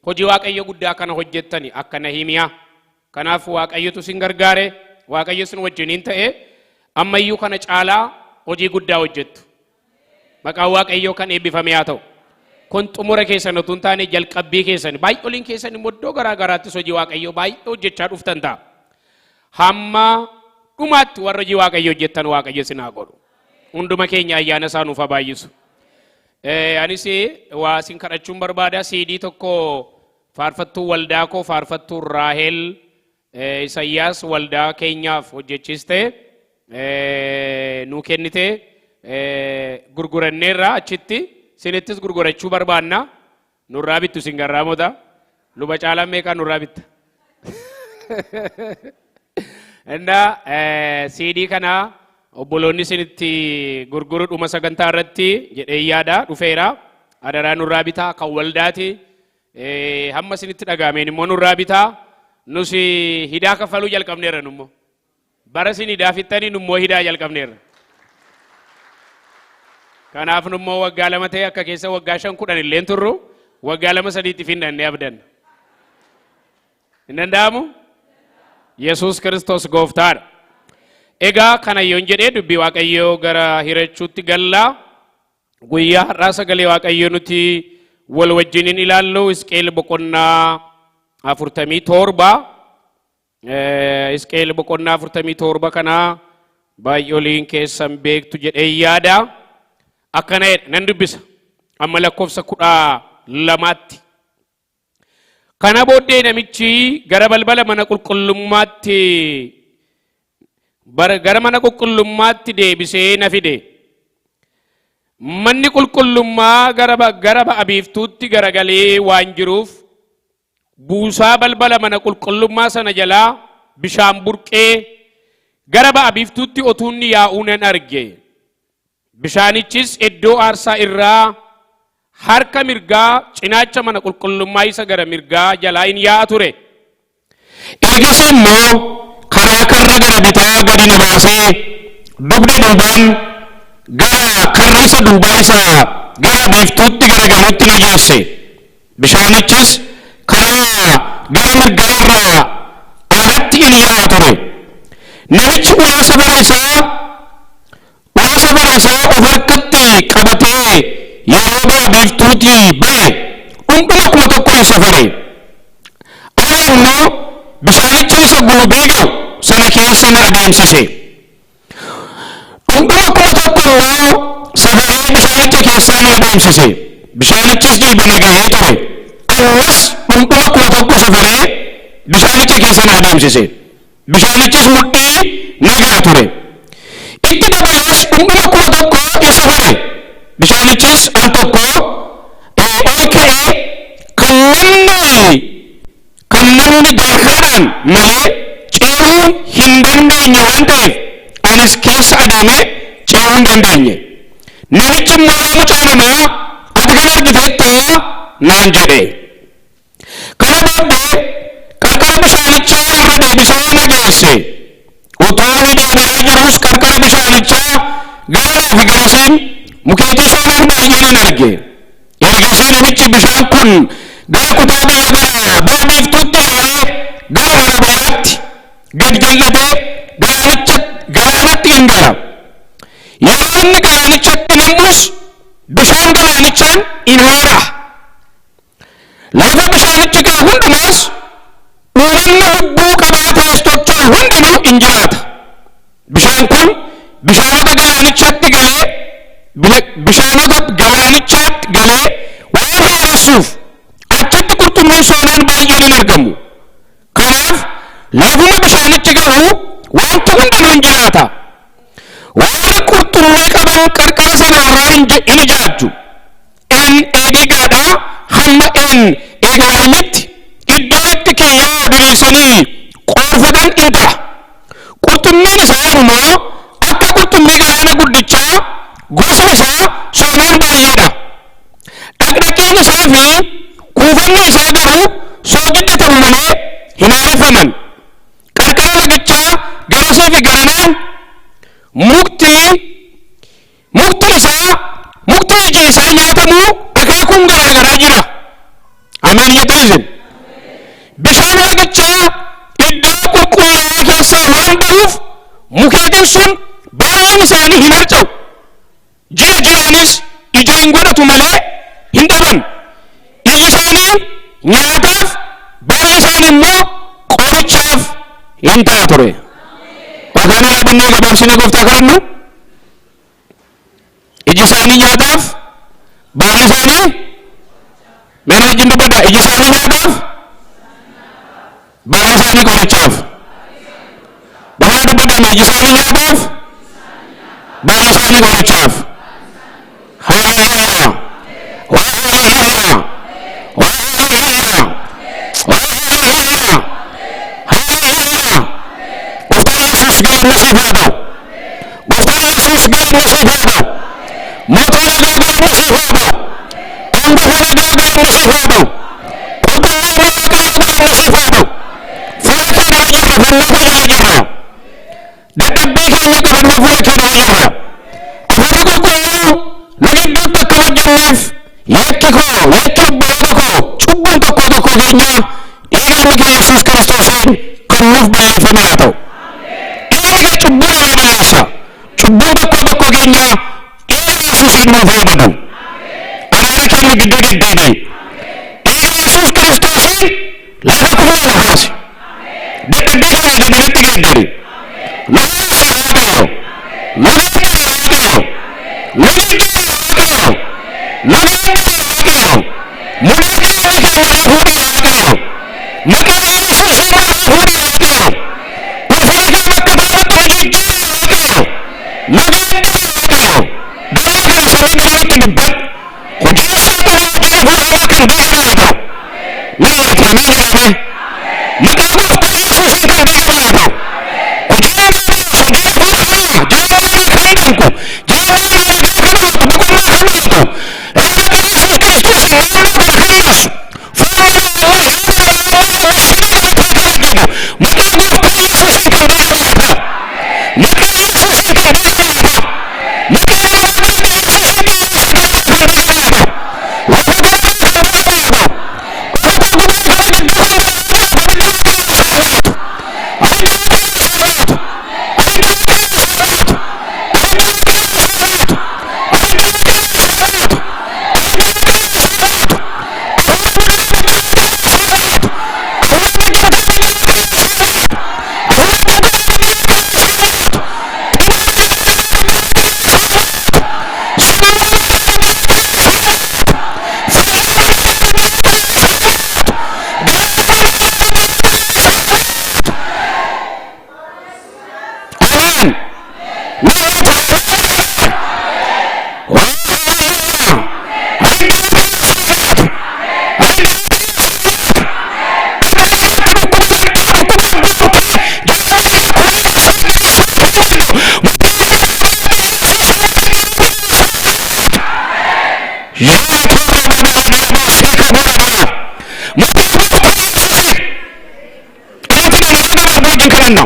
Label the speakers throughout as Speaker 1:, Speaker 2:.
Speaker 1: Hojii Waaqayyo guddaa kana hojjettani akka Nahimiyaa. Kanaaf Waaqayyotu sin gargaare, Waaqayyo sin wajjiniin ta'e, ammayyuu kana caalaa hojii guddaa hojjettu. Maqaan Waaqayyoo kan eebbifame haa ta'u. Kun xumura keessan utuu hin taane jalqabbii keessan. Baay'oliin keessan immoo iddoo garaa garaattis hojii Waaqayyoo baay'ee hojjechaa dhuftan ta'a. Hamma dhumaatti warra hojii Waaqayyoo hojjettan Waaqayyo isin haa godhu. Hunduma keenya ayyaana isaa nuuf haa baay'isu. Anis waa isin kadhachuun barbaada. CD tokko faarfattuu waldaa koo faarfattuu Raahel Isayyaas waldaa keenyaaf hojjechiiste nuu kennite gurguranneerra achitti isinittis gurgurachuu barbaanna. Nurraa bittu isin garraamota. Luba caalaan meeqaa nurraa bitta? Inna CD kana obboloonni isinitti gurguru dhuma sagantaa irratti jedhee yaada dhufeera. Adaraa nurraa bitaa kan waldaati. Hamma isinitti dhagaameen immoo nurraa bitaa. Nus hidaa kaffaluu jalqabneerra nummoo. Bara isin hidaa fixxanii nummoo hidaa jalqabneerra. Kanaaf nummoo waggaa 2 ta'e akka keessa waggaa 5 10 illee turru waggaa 2 3tti finnannee abdanna. Hin danda'amu? Yesuus Kiristoos gooftaadha. Egaa kana yoon jedhee dubbii Waaqayyoo gara hirachuutti gallaa. Guyyaa har'aa sagalee Waaqayyoo nuti wal wajjiniin ilaallu Hisqeel boqonnaa 47. Hisqeel boqonnaa 47 kana baay'oliin keessan beektu jedhee yaada. Akkana jedha nan dubbisa. Amma lakkoofsa 12tti. Kana booddee namichi gara balbala mana qulqullummaatti gara mana qulqullummaatti deebisee na fide. Manni qulqullummaa gara ba'a biiftuutti garagalee waan jiruuf buusaa balbala mana qulqullummaa sana jalaa bishaan burqee gara ba'a biiftuutti otuu inni yaa'uu nan arge. Bishaanichis iddoo aarsaa irraa harka mirgaa cinaacha mana qulqullummaa isa gara mirgaa jalaa in yaa'a ture.
Speaker 2: Ergasii immoo karaa karra gara bitaa gadi na baasee dugda duubaan gara karra isa duubaa isa gara biiftuutti garagalutti na geesse. Bishaanichis karaa gara mirgaa irraa alatti in yaa'a ture. Namichi ulaa safara isaa of harkatti qabatee yeroo ba'a biiftuutii ba'e dhundhuma 1000 in safare. Ala immoo bishaanicha isa gulubee ga'u sana keessa na adeemsise. Dhundhuma 1000 immoo safaree bishaanicha keessaa na adeemsise. Bishaanichis jilba na gahee ture. Ammas dhundhuma 1000 safaree bishaanicha keessa na adeemsise. Bishaanichis mudhii na ga'a ture. Itti dabalees dhundhuma 1000 in safare. Bishaanichis al tokko ol ka'ee kan namni daakaadhaan malee ce'uu hin dandeenye waan ta'eef anis keessa adeemee ce'uu hin dandeenye. Namichi immoo, "Yaa mucaa namaa, ati kan argiteettaa?" naan jedhe. Kana booddee qarqara bishaanichaa irra deebisee na geesse. Utuu inni deebi'aa jirus qarqara bishaanichaa garanaa fi garasiin mukeetii soonaan baay'ee nan arge. Ergasii namichi, "Bishaan kun gara kutaa biyya gara ba'a biiftuutti yaa'ee gara Arabaatti gad jal'atee galaanatti in gala. Yeroo inni galaanichatti nam'us bishaan galaanichaan in haara'a. Lafa bishaanichi ga'u hundumaas uumamni lubbuu qabaatee socho'u hundinuu in jiraata. Bishaan kun bishaanota galaanichaatti galee waan haaressuuf achitti qurxummiin soonaan baay'een hin argamu. Kanaaf lafuma bishaanichi ga'u wanti hundinuu in jiraata. Warri qurxummii qaban qarqara sana irraa in ijaajju. En Eedigaadhaa hamma En Eglaayimitti iddoo itti kiyyoo diriirsanii qoorfatan in ta'a. Qurxummiin isaa immoo akka qurxummii galaana guddichaa gosa isaa soonaan baay'eedha. Dhaqdhaqqiin isaa fi kuufamni isaa garuu soogidda ta'u malee hin haareffaman. Qarqara lagichaa garasii fi garanaan mukti iji isaa nyaatamuu akaakuun garaa garaa jira. Ameen jettan. Bishaan lagichaa iddoo qulqullaa'aa keessaa waan ba'uuf mukeetiin sun baay'een isaanii hin harca'u. Ji'a ji'aanis ija hin godhatu malee hin dhaban. Iji isaanii nyaataaf, baalli isaanii immoo qorichaaf hin ta'a ture. Waaqaan yaadannee gabaabsinee gooftaa kadhannu. Iji isaanii nyaataaf, baalli isaanii mee wajjin dubbadha. Iji isaanii nyaataaf, baalli isaanii qorichaaf. Bahaa dubbadha. Iji isaanii nyaataaf, baalli isaanii qorichaaf. Haleluuyaa! Haleluuyaa! Haleluuyaa! Haleluuyaa! Haleluuyaa! Gooftaan Yesuus galanni siif haa ta'u. Gooftaan Yesuus galanni siif haa ta'u. Mootii nagaa galanni siif haa ta'u. Hangafa nagaa galanni siif haa ta'u. Qulqulluu Waaqayyoo galanni siif haa ta'u. Fuula kee dura jirra, fannoo kee jala jirra. Dadhabbii keenya qabannee fuula kee dura jirra. Hafuurri qulqulluu nu gidduutti akka hojjenneef yakki koo, yakki obboloota koo, cubbuun tokko tokko keenya dhiiga ilma kee Yesuus Kiristoosiin kan nuuf balleeffame haa ta'u. Dhiigni kee cubbuu namaa balleessa. Cubbuun tokko tokko keenya dhiiga Yesuusiin nuuf haa badu. Araara kee nu gidduu deddeebi'i. Dhiiga Yesuus Kiristoosiin lafa kufaa nu kaasi. Dadhabbii keenya jabinatti geeddari. Nu haarsi Waaqayyo. Nu geeddari Waaqayyo. Nu jijjiiri Waaqayyo. Nu geeddari Waaqayyo. Mudaa jireenya keenya irraa fuudhi Waaqayyo. Maqaa Yesuusiin irraa fuudhi Waaqayyo. Ulfina kee bakka taa'utti nu jijjiiri Waaqayyo. Nu geeddari Waaqayyo. Duraa kana samii gadiitti dubbadhu. Hojii seexanaa hojii hafuura hamaa kan diigame haa ta'u. Ni jedhame jedhame. Maqaa gooftaa Yesuusiin kan diigame haa ta'u. Hojiin Diiyaabiloos hojii hafuura hamaa jireenya namaa kan danqu, jireenya namaa nagaa kan dhowwatu, boqonnaa kan dhowwatu, maqaa Yesuus Kiristoosiin naannoo kana kan marsu, foon namaa ammas yaada namaa ammas samii gadi kan hojjetu, maqaa gooftaa Yesuusiin kan diigame haa ta'u. Maqaa Yesuusiin kan diigame haa ta'u. Maqaa gooftaa Yesuusiin qilleensa kanarraa kan diigame haa ta'u. Lafa kanarraa kan diigame haa ta'u. Lafa guddaa kana gidduu kan garaa jiraatu abidda Waaqayyoo isaa nyaatu. Abidda Waaqayyoo isaa nyaatu. Abidda Waaqayyoo isaa nyaatu. Abidda Waaqayyoo isaa nyaatu. Abidda Waaqayyoo isaa nyaatu. Abidda Waaqayyoo isaa nyaatu. Hafuura badaa abidda Waaqayyoo isaa nyaatu. Hafuura bajjantaa abidda Waaqayyoo isaa nyaatu. Hafuura danqaa abidda Waaqayyoo isaa nyaatu. Xuraa'aa abidda Waaqayyoo isaa nyaatu. Sababa abidda Waaqayyoo isaa nyaatu. Fayyina abidda Waaqayyoo isaa nyaatu. Garaa abidda Waaqayyoo isaa nyaatu. Ameen. Ni nyaata. Haleluuyaa. Abidda Waaqayyoo isaa nyaatu. Abidda Waaqayyoo isaa nyaatu. Dhukkuba gaddaa, dhukkuba abbootii, jireenya kunuunsa gadi isaa maqaa Yesuus yaa toora baba seeka bora baba. Maqaa gooftaa Yesuusiin ariitiidhaan yeroo gabaabaa wajjin kadhanna.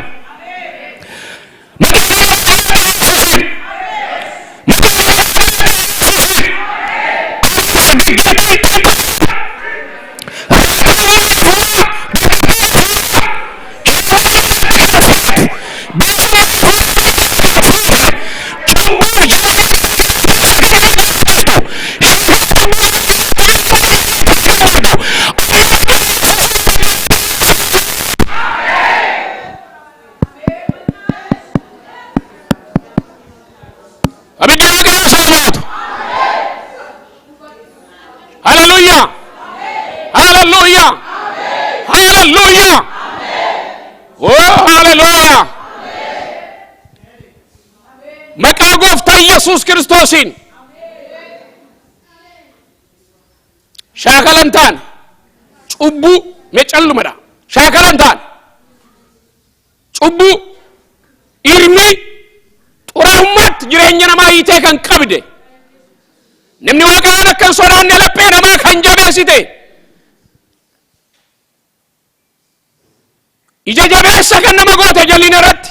Speaker 2: Maqaa Yesuusiin, maqaa Yesuusiin, adeemsa gaggeeffamuu qulqulluu rakkoo hafuuraa, dadhabbii hafuuraa, jireenya irratti kan feetu, bilisummaa hafuuraa irratti kan feete, cubbuun jireenya keessa kan nama jiraachistu, shaakala cubbuu jireenya kan godhu, abidda Yesuusiin. Abidda Waaqayyoo isaa nyaatu. Haleluuyaa! Haleluuyaa! Haleluuyaa! Oh, haleluuyaa! Maqaa gooftaa Yesuus Kiristoosiin shaakala hin taane cubbuu mee callumadha. Shaakala hin taane cubbuu ilmi xuraa'ummaatti jireenya namaa hiitee kan qabde, namni Waaqayyoon akka hin sodaanne laphee namaa kan jabeessite, ija jabeessa kan nama goote, jalliin irratti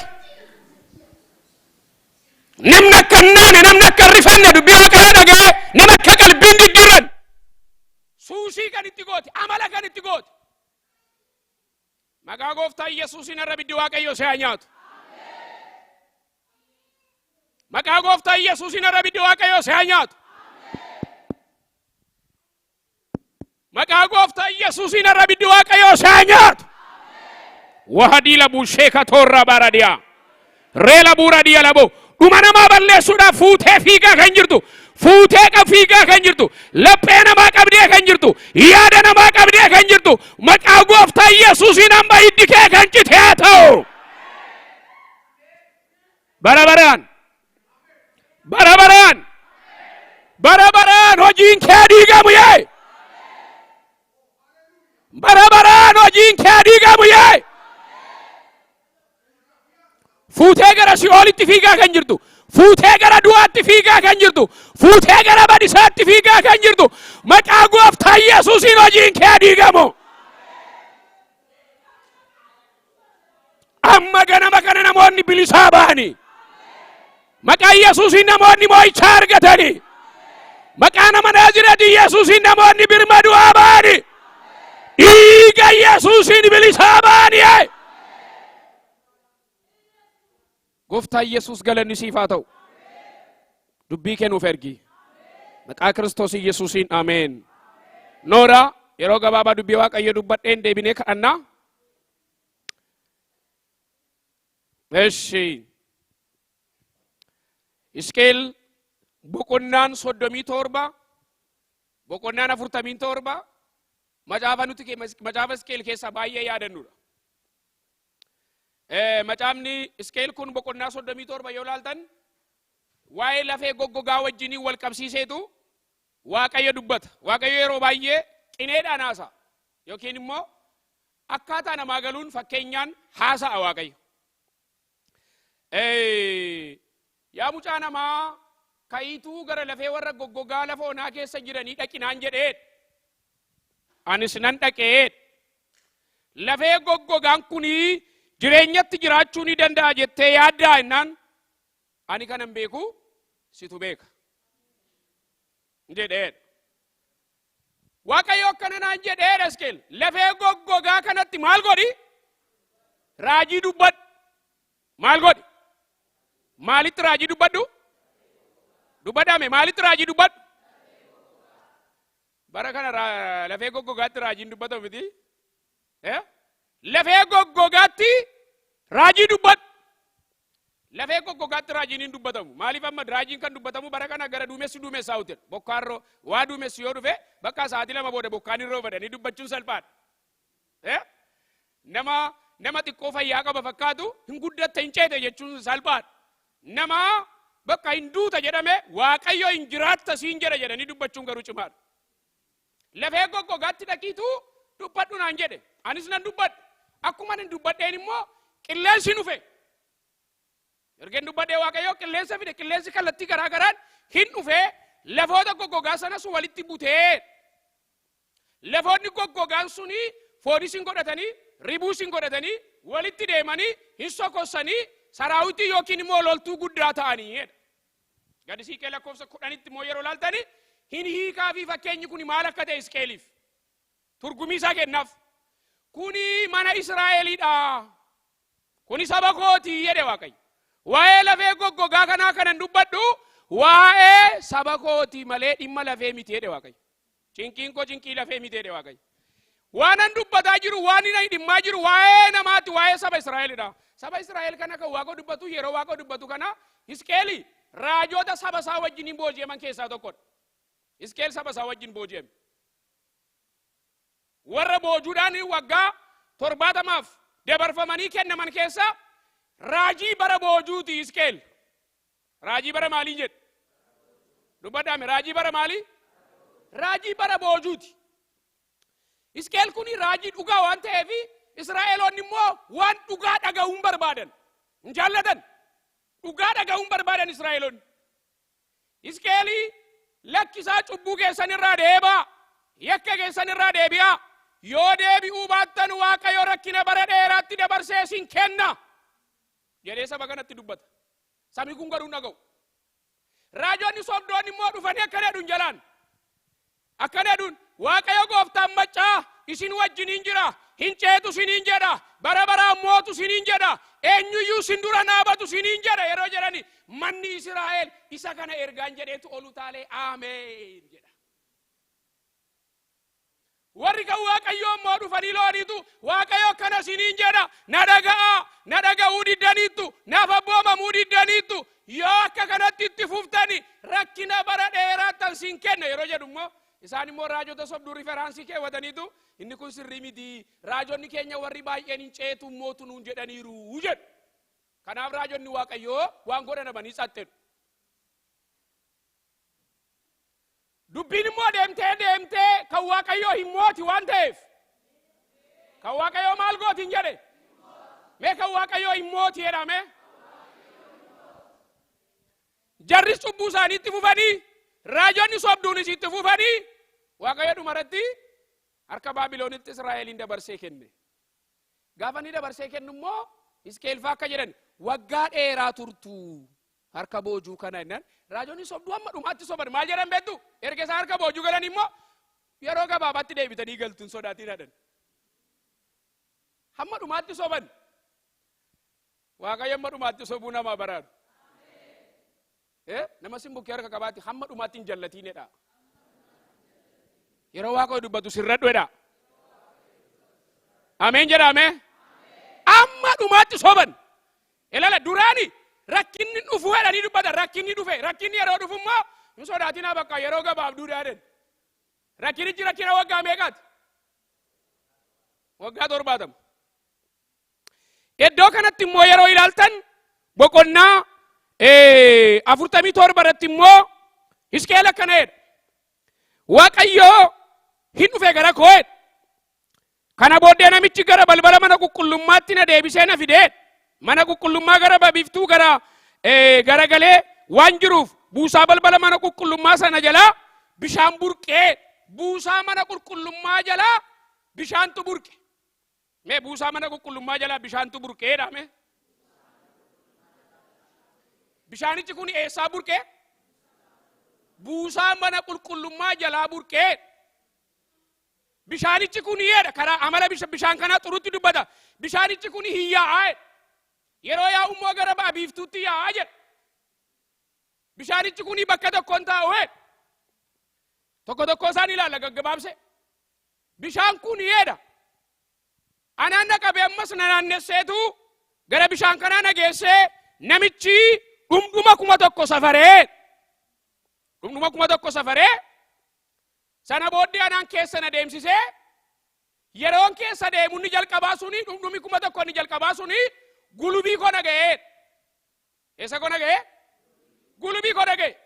Speaker 2: namni akka hin naane, namni akka hin rifanne, dubbii Waaqayyoo dhaga'ee nama akka qalbiin diddiirran suusii kan itti goote, amala
Speaker 1: Maqaa gooftaa Yesuusiin har'a ibiddi Waaqayyoo si haa nyaatu. Maqaa gooftaa Yesuusiin har'a ibiddi Waaqayyoo si haa nyaatu. Maqaa gooftaa Yesuusiin har'a ibiddi Waaqayyoo si haa nyaatu. Wahadii labuu sheeka toorraa baaradiyaa. Reela buura diya labo. Dhuma namaa balleessuudhaaf fuutee fiigaa kan jirtu. Fuutee qab fiigaa kan jirtu. Laphee namaa qabdee kan jirtu. Yaada namaa qabdee kan jirtu. Maqaa gooftaa Yesuusiin amma hiddi kee kan cite haa ta'u. Bara baraan. Bara baraan. Bara baraan hojiin kee diigamu yee. Bara baraan hojiin kee diigamu yee. Fuutee gara si'oolitti fiigaa kan jirtu, fuutee gara du'aatti fiigaa kan jirtu, fuutee gara badisaatti fiigaa kan jirtu, maqaa gooftaa Yesuusiin hojiin kee diigamu. Amma ganama kana namoonni bilisaa ba'anii, maqaa Yesuusiin namoonni moo'ichaa argatanii, maqaa nama Naazireetii Yesuusiin namoonni birma du'aa ba'anii, dhiiga Yesuusiin bilisaa ba'anii. Gooftaa Yesuus galanni siif haa ta'u. Dubbii kee nuuf ergi. Maqaa Kiristoos Yesuusiin ameen. Noora yeroo gabaabaa dubbii Waaqayyo dubbadheen deebinee kadhannaa. Eshi. Hisqeel boqonnaan 37 boqonnaan 47 macaafa nuti macaafa Hisqeel keessaa baay'ee yaadannudha. Macaafni Hisqeel kun boqonnaa 37 yoo ilaaltan waa'ee lafee goggogaa wajjiniin wal qabsiiseetu Waaqayyo dubbata. Waaqayyo yeroo baay'ee qineedhaan haasa'a yookiin immoo akkaataa namaa galuun fakkeenyaan haasa'a Waaqayyo. Yaa mucaa namaa ka'iituu gara lafee warra goggogaa lafa onaa keessa jiranii dhaqi naan jedhee. Anis nan dhaqee. Lafee goggogaan kun jireenyatti jiraachuu ni danda'a jettee yaaddaa jennaan ani kanan beeku situ beeka jedhee. Waaqayyo akkana naan jedhee Hisqeel lafee goggogaa kanatti maal godhi? Raajii dubbadhu. Maal godhi? Maalitti raajii dubbadhu? Dubbadhame maalitti raajii dubbadhu? Bara kana lafee goggogaatti raajiin dubbatamu miti. Lafee goggogaatti raajii dubbadhu. Lafee goggogaatti raajiin hin dubbatamu. Maaliif amma raajiin kan dubbatamu bara kana gara duumessi duumessaa uti. Bokkaan waa duumessi yoo dhufe bakka sa'aatii 2 booda bokkaan hin rooba jedhanii dubbachuun salphaadha. Nama xiqqoo fayyaa qaba fakkaatu hin guddatte hin ceete jechuun salphaadha. Nama bakka hin duuta jedhame Waaqayyo hin jiraatta siin jedha jedhanii dubbachuun garuu cimaadha. Lafee goggogaatti dhaqiitu dubbadhu naan jedhe. Anis nan dubbadhe. Akkuma ani dubbadheen immoo qilleensi dhufe. Ergeen dubbadhee Waaqayyo qilleensa fide. Qilleensi kallattii garaa garaan hin dhufee lafoota goggogaa sanas walitti butee. Lafoonni goggogaan suni foonis hin godhatanii, ribuus hin godhatanii, walitti deemanii, hin sokossanii, saraawitii yookiin immoo loltuu guddaa ta'anii jedha. Gadi siiqee lakkoofsa 10tti immoo yeroo ilaaltani hin hiikaa fi fakkeenyi kun maal akka ta'e Hisqeeliif. Turgumii isaa kennaaf. Kuni mana Israa'eliidha. Kuni saba kooti jedhe Waaqayyo. Waa'ee lafee goggogaa kanaa kanan dubbadhu waa'ee saba kooti malee dhimma lafee miti jedhe Waaqayyo. Cinqiin koo cinqii lafee miti jedhe Waaqayyo. Waanan dubbataa jiru waan inni dhimmaa jiru waa'ee namaati waa'ee saba Israa'elidha. Saba Israa'el kana kan Waaqa dubbatu yeroo Waaqa dubbatu kana Hisqeeli raajota saba isaa wajjin hin booji'aman keessaa tokkodha. Hisqeel saba isaa wajjin booji'ame. Warra boojuudhaan waggaa 70f dabarfamanii kennaman keessaa raajii bara boojuuti Hisqeel. Raajii bara maalii jedhe? Dubbadhaame raajii bara maalii? Raajii bara boojuuti. Hisqeel kun raajii dhugaa waan ta'eef Israa'eloonni immoo waan dhugaa dhaga'uun barbaadan. Hin jaallatan. Dhugaa dhaga'uun barbaadan Israa'eloonni. Hisqeelii lakkisaa cubbuu keessan irraa deebaa. Yakka keessan irraa deebi'aa. Yoo deebi'uu baattan Waaqayyo rakkina bara dheeraatti dabarsee isin kenna. Jedhee saba kanatti dubbata. Sabni kun garuu hin dhaga'u. Raajonni sobdoonni immoo dhufanii akkana jedhuun jalaan. Akkana jedhuun Waaqayyo gooftaan maccaa isin wajjiniin jira, hin ceetu isiniin jedha, bara baraan mootu isiniin jedha, eenyuyyuu isin dura naabatu isiniin jedha yeroo jedhani, manni Israa'el isa kana ergaan jedheetu ol utaalee "Ameen" jedha. Warri kan Waaqayyoo immoo dhufanii looniitu, "Waaqayyo akkana isiniin jedha, na dhaga'aa, na dhaga'uu diddaniittu, naaf abboomamuu diddaniittu, yoo akka kanatti itti fuftani rakkina bara dheeraattan siin kenna" yeroo jedhu immoo, isaan immoo raajota sobduu reference keewwataniitu, "Inni kun sirrii miti, raajonni keenya warri baay'een hin ceetu mootu nuun jedhaniiru" jedhu. Kanaaf raajonni Waaqayyoo waan godhan dhabanii tsaxxedhu. Dubbiin immoo deemtee deemtee kan Waaqayyoo hin mooti waan ta'eef, kan Waaqayyoo maal gooti hin jedhe? Mee "Kan Waaqayyoo hin mooti" jedhame. Jarris cubbuu isaaniitti fufanii, raajonni sobduunis itti fufanii, Waaqayyo dhumarratti harka Baabiloonitti Israa'eliin dabarsee kenne. Gaafa inni dabarsee kennu immoo Hisqeel faa akka jedhan, "Waggaa dheeraa turtu harka boojuu kana" jennaan, raajonni sobduu hamma dhumaatti soban. Maal jedhan beektu? Erga isaan harka boojuu galan immoo, "Yeroo gabaabaatti deebitanii galtuun sodaatiin" jedhan. Hamma dhumaatti soban. Waaqayyo hamma dhumaatti sobuu namaa baraaru. Nama sin bukkee harka qabaatti, "Hamma dhumaatti hin jallatiin" jedha. Yeroo Waaqayyo dubbatu sirradhu jedha. Ameen jedhame. Amma dhumaatti soban. Ilaala, duraani rakkinni dhufu jedhanii dubbatan. Rakkinni dhufe, rakkinni yeroo dhufu immoo, "Hin sodaatinaa, bakka yeroo gabaabduu" jedhan. Rakkinichi rakkina waggaa meeqaati? Waggaa 70. Iddoo kanatti immoo yeroo ilaaltan, boqonnaa 47 irratti immoo Hisqeel akkana jedha. "Waaqayyoo hin dhufe gara koo" jedha. "Kana booddee namichi gara balbala mana qulqullummaatti na deebisee na fidee, mana qulqullummaa gara babiftuu gara garagalee waan jiruuf, buusaa balbala mana qulqullummaa sana jalaa bishaan burqee." Buusaa mana qulqullummaa jalaa bishaantu burqe. Mee "Buusaa mana qulqullummaa jalaa bishaantu burqee" jedhame. Bishaanichi kun eessaa burqee? Buusaa mana qulqullummaa jalaa burqee. "Bishaanichi kun" jedha, karaa amala bishaan kanaa xurutti dubbata. "Bishaanichi kun hin yaa'aa" jedha. "Yeroo yaa'u immoo gara ba'a biiftuutti yaa'aa" jedha. "Bishaanichi kun bakka tokko hin taa'u" jedha. Tokko tokko isaan ilaalla gaggabaabse. "Bishaan kun" jedha. "Anaan na qabee ammas na naannesseetu gara bishaan kanaa na geessee, namichi dhumdhuma 1000 safaree, dhumdhuma 1000 safaree, sana booddee anaan keessa na deemsisee, yeroon keessa deemu inni jalqabaa suni, dhumdhumi 1000 inni jalqabaa suni gulubii koo na ga'ee." Eessa koo na ga'ee? Gulubii koo na ga'e.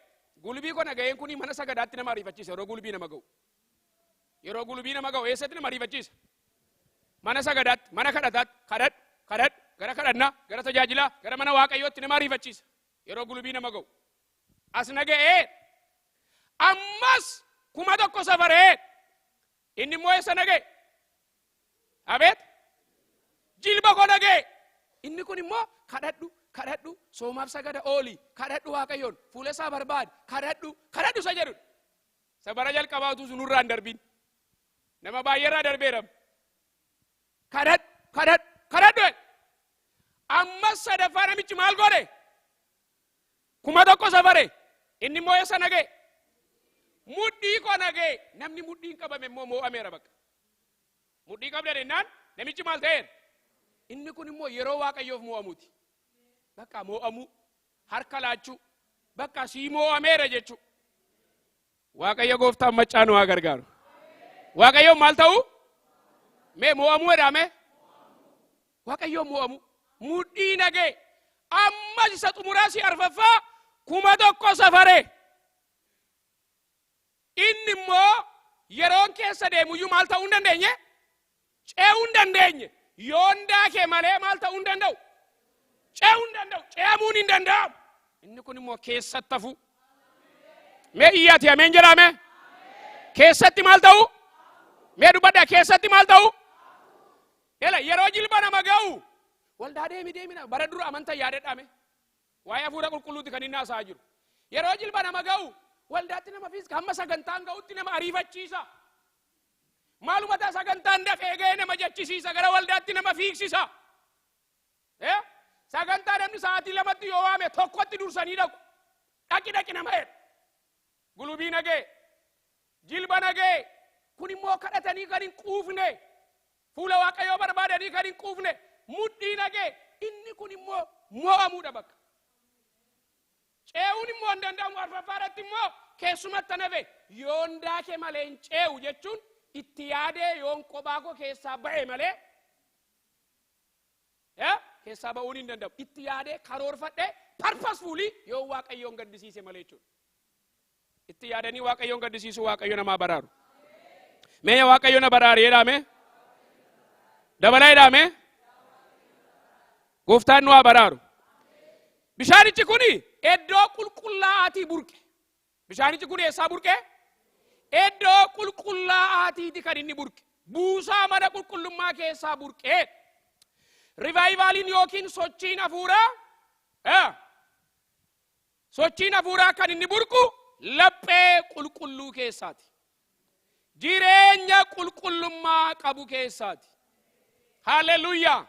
Speaker 1: Gulubii koo na ga'een kuni mana sagadaatti nama ariifachiisa yeroo gulubii nama ga'u. Yeroo gulubii nama ga'u eessatti nama ariifachiisa? Mana sagadaatti, mana kadhataatti, kadhadhu, kadhadhu, gara kadhannaa, gara tajaajilaa, gara mana Waaqayyootti nama ariifachiisa. Yeroo gulubii nama ga'u. "As na ga'ee, ammas 1000 safaree, inni immoo eessa na ga'e? Abeet! Jilba koo na ga'e. Inni kun immoo kadhadhu, kadhadhu, soomaaf sagada ooli, kadhadhu, Waaqayyoon fuula isaa barbaadi, kadhadhu, kadhadhu" isa jedhudha. Sabara jalqabaa utuu sunurraa hin darbin. Nama baay'eerraa darbeera. Kadhadhu, kadhadhu, kadhadhu. Ammas sadaffaa namichi maal godhe? 1000 safare. Inni immoo eessa na ga'e? Mudhii koo na ga'e. Namni mudhiin qabame immoo moo'ameera bakka. Mudhii qabda jennaan namichi maal ta'eera? Inni kun immoo yeroo Waaqayyoof moo'amuuti. Bakka moo'amuu, harka laachuu, bakka sii moo'ameera jechuu. Waaqayyo gooftaan maccaa nu haa gargaaru. Waaqayyoon maal ta'u? Mee "Moo'amuu" jedhame. Waaqayyoon moo'amuu. Mudhii na ga'e. Ammas isa xumuraa si arfaffaa 1000 safare. Inni immoo yeroon keessa deemuyyuu maal ta'uu hin dandeenye? Ce'uu hin dandeenye. Yoon daakee malee maal ta'uu hin danda'u? Ce'uu hin danda'u. Ce'amuun hin danda'amu. Inni kun immoo keessatti hafu. Mee iyyaati "Ameen" jedhame. Keessatti maal ta'u? Mee dubbadhaa, keessatti maal ta'u? Ela, yeroo jilba nama ga'u waldaa deemi deemina bara dura amantaa yaadadhame. Waa'ee hafuura qulqulluuti kan inni haasa'aa jiru. Yeroo jilba nama ga'u waldaatti nama fiiska, hamma sagantaan ga'utti nama ariifachiisa. Maaluma ta'a sagantaan dafee ga'ee nama jechisiisa, gara waldaatti nama fiigsisa. Sagantaa namni sa'aatii 2tti yoo waame 1tti dursanii dhaqu. Dhaqi dhaqi nama jedhu. Gulubii nagee, jilba nagee, kun immoo kadhatanii kan hin quufne, fuula Waaqayyoo barbaadanii kan hin quufne, mudhii nagee, inni kun immoo mo'amuudha bakka. Ce'uun immoo hin danda'amu. Arfaffaadhaatti immoo keessumatti nafe yoon daake malee hin ce'u jechuun itti yaadee yoon kophaa koo keessaa ba'e malee keessaa ba'uun hin danda'amu. Itti yaadee karoorfadhee purposefully yoo Waaqayyoon gaddisiise malee jechuudha. Itti yaadanii Waaqayyoon gaddisiisu. Waaqayyo namaa baraaru. Mee Waaqayyo na baraari jedhame. Dabalaa jedhame. Gooftaan nu haa baraaru. Bishaanichi kun iddoo qulqullaa'aatii burqe. Bishaanichi kun eessaa burqe? Iddoo qulqullaa'aatiiti kan inni burqe. Buusaa mana qulqullummaa keessaa burqe. Revivaliin yookiin sochiin hafuuraa, sochiin hafuuraa kan inni burqu laphee qulqulluu keessaati. Jireenya qulqullummaa qabu keessaati. Haaleluyyaa!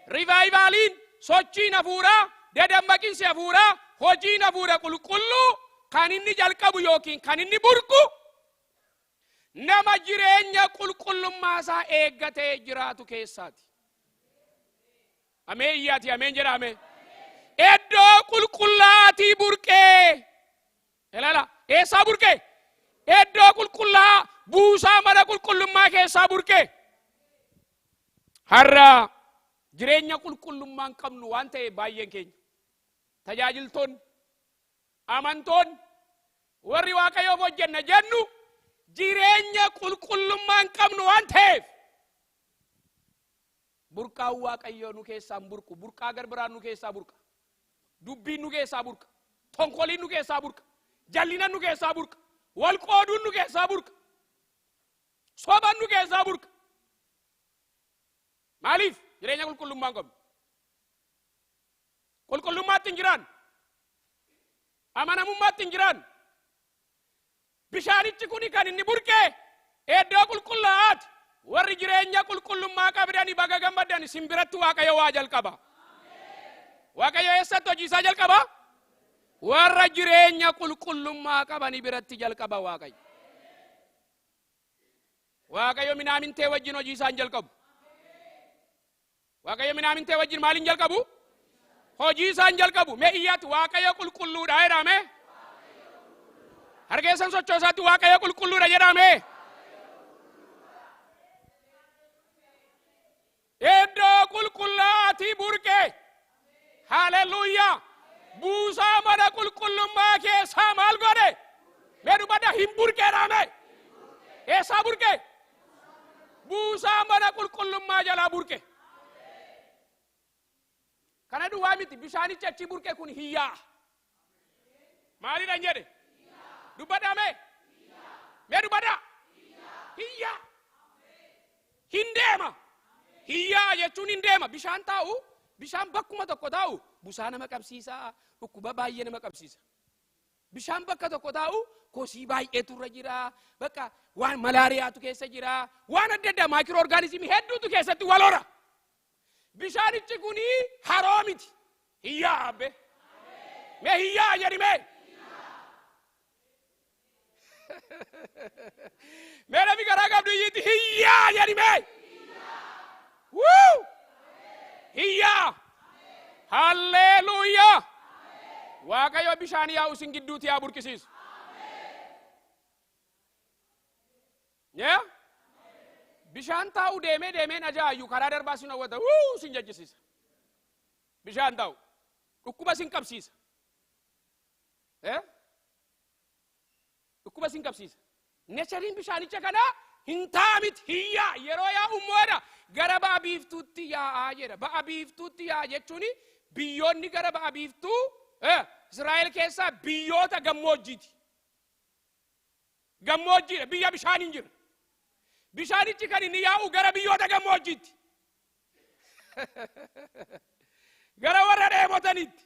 Speaker 1: Revivaliin, sochiin hafuuraa, dadammaqinsi hafuuraa, hojiin hafuura qulqulluu kan inni jalqabu yookiin kan inni burqu nama jireenya qulqullummaa isaa eeggatee jiraatu keessaati. Ameen iyyaati, ameen jedhame. Iddoo qulqullaa'aatii burqee. Ilaala, eessaa burqee? Iddoo qulqullaa'aa, buusaa mana qulqullummaa keessaa burqee. Har'a jireenya qulqullummaa hin qabnu waan ta'eef baay'een keenya, tajaajiltoonni, amantoonni, warri Waaqayyoof hojjenna jennu jireenya qulqullummaa hin qabnu waan ta'eef burqaan Waaqayyoo nu keessaa hin burqu. Burqaa garbiraan nu keessaa burqa. Dubbiin nu keessaa burqa. Tonkoliin nu keessaa burqa. Jallinan nu keessaa burqa. Wal qooduun nu keessaa burqa. Soban nu keessaa burqa. Maaliif? Jireenya qulqullummaa hin qabnu. Qulqullummaatti hin jiraan. Amanamummaatti hin jiraan. Bishaanichi kuni kan inni burqee iddoo qulqullaa'aati. Warri jireenya qulqullummaa qabdani baga gammaddan, isin biratti Waaqayyo waa jalqaba. Waaqayyo eessatti hojii isaa jalqaba? Warra jireenya qulqullummaa qabani biratti jalqaba Waaqayyo. Waaqayyo minaamintee wajjin hojii isaa hin jalqabu. Waaqayyo minaamintee wajjin maaliin jalqabu? Hojii isaa hin jalqabu. Mee iyyaatti "Waaqayyo qulqulluudha" jedhame. Harkeessan sochoosaatti "Waaqayyo qulqulluudha" jedhame. Iddoo qulqullaa'aatii burqe. Haaleluyyaa! Buusaa mana qulqullummaa keessaa maal godhe? Mee dubbadha, hin burqeedhaame. Eessaa burqe? Buusaa mana qulqullummaa jalaa burqe. Kana duwwaa miti, bishaanichi achi burqe kun hiyyaa'a. Maalidhaan jedhe? Dubbadhaa mee? Mee dubbadhaa? Hiyyaa. Hin deema. Hiyyaa jechuun hin deema. Bishaan taa'u, bishaan bakkuma tokko taa'u busaa nama qabsiisa, dhukkuba baay'ee nama qabsiisa. Bishaan bakka tokko taa'u kosii baay'eetu irra jira. Bakka waan malaariyaatu keessa jira. Waan adda addaa, microorganismii hedduutu keessatti wal hora. Bishaanichi kuni haroo miti. Hiyyaa abbe. Mee hiyyaa jedhi mee. Mee namni garaa qabdu iyyiitti hiyyaa jedhi mee. Wuu! Hiyyaa. Halleluuyaa. Waaqayyo bishaan yaa'u isin gidduutti yaa burqisiisu. Yeah? Bishaan taa'u deemee deemeen ajaa'ayyu karaa darbaa sin hawwata. Wuu, sin jechisiisa. Bishaan taa'u. Dhukkuba sin qabsiisa. Eh? Dhukkuba sin qabsiisa. Natureiin bishaanicha kanaa hin ta'a miti, hiyyaa. Yeroo yaa'u immoodha gara ba'a biiftuutti yaa'aa jedha. Ba'a biiftuutti yaa'a jechuun biyyoonni gara ba'a biiftuu Israa'el keessaa biyyoota gammoojjiiti. Gammoojjiidha, biyya bishaan hin jirre. Bishaanichi kan inni yaa'u gara biyyoota gammoojjiitti. Gara warra dheebotaniitti.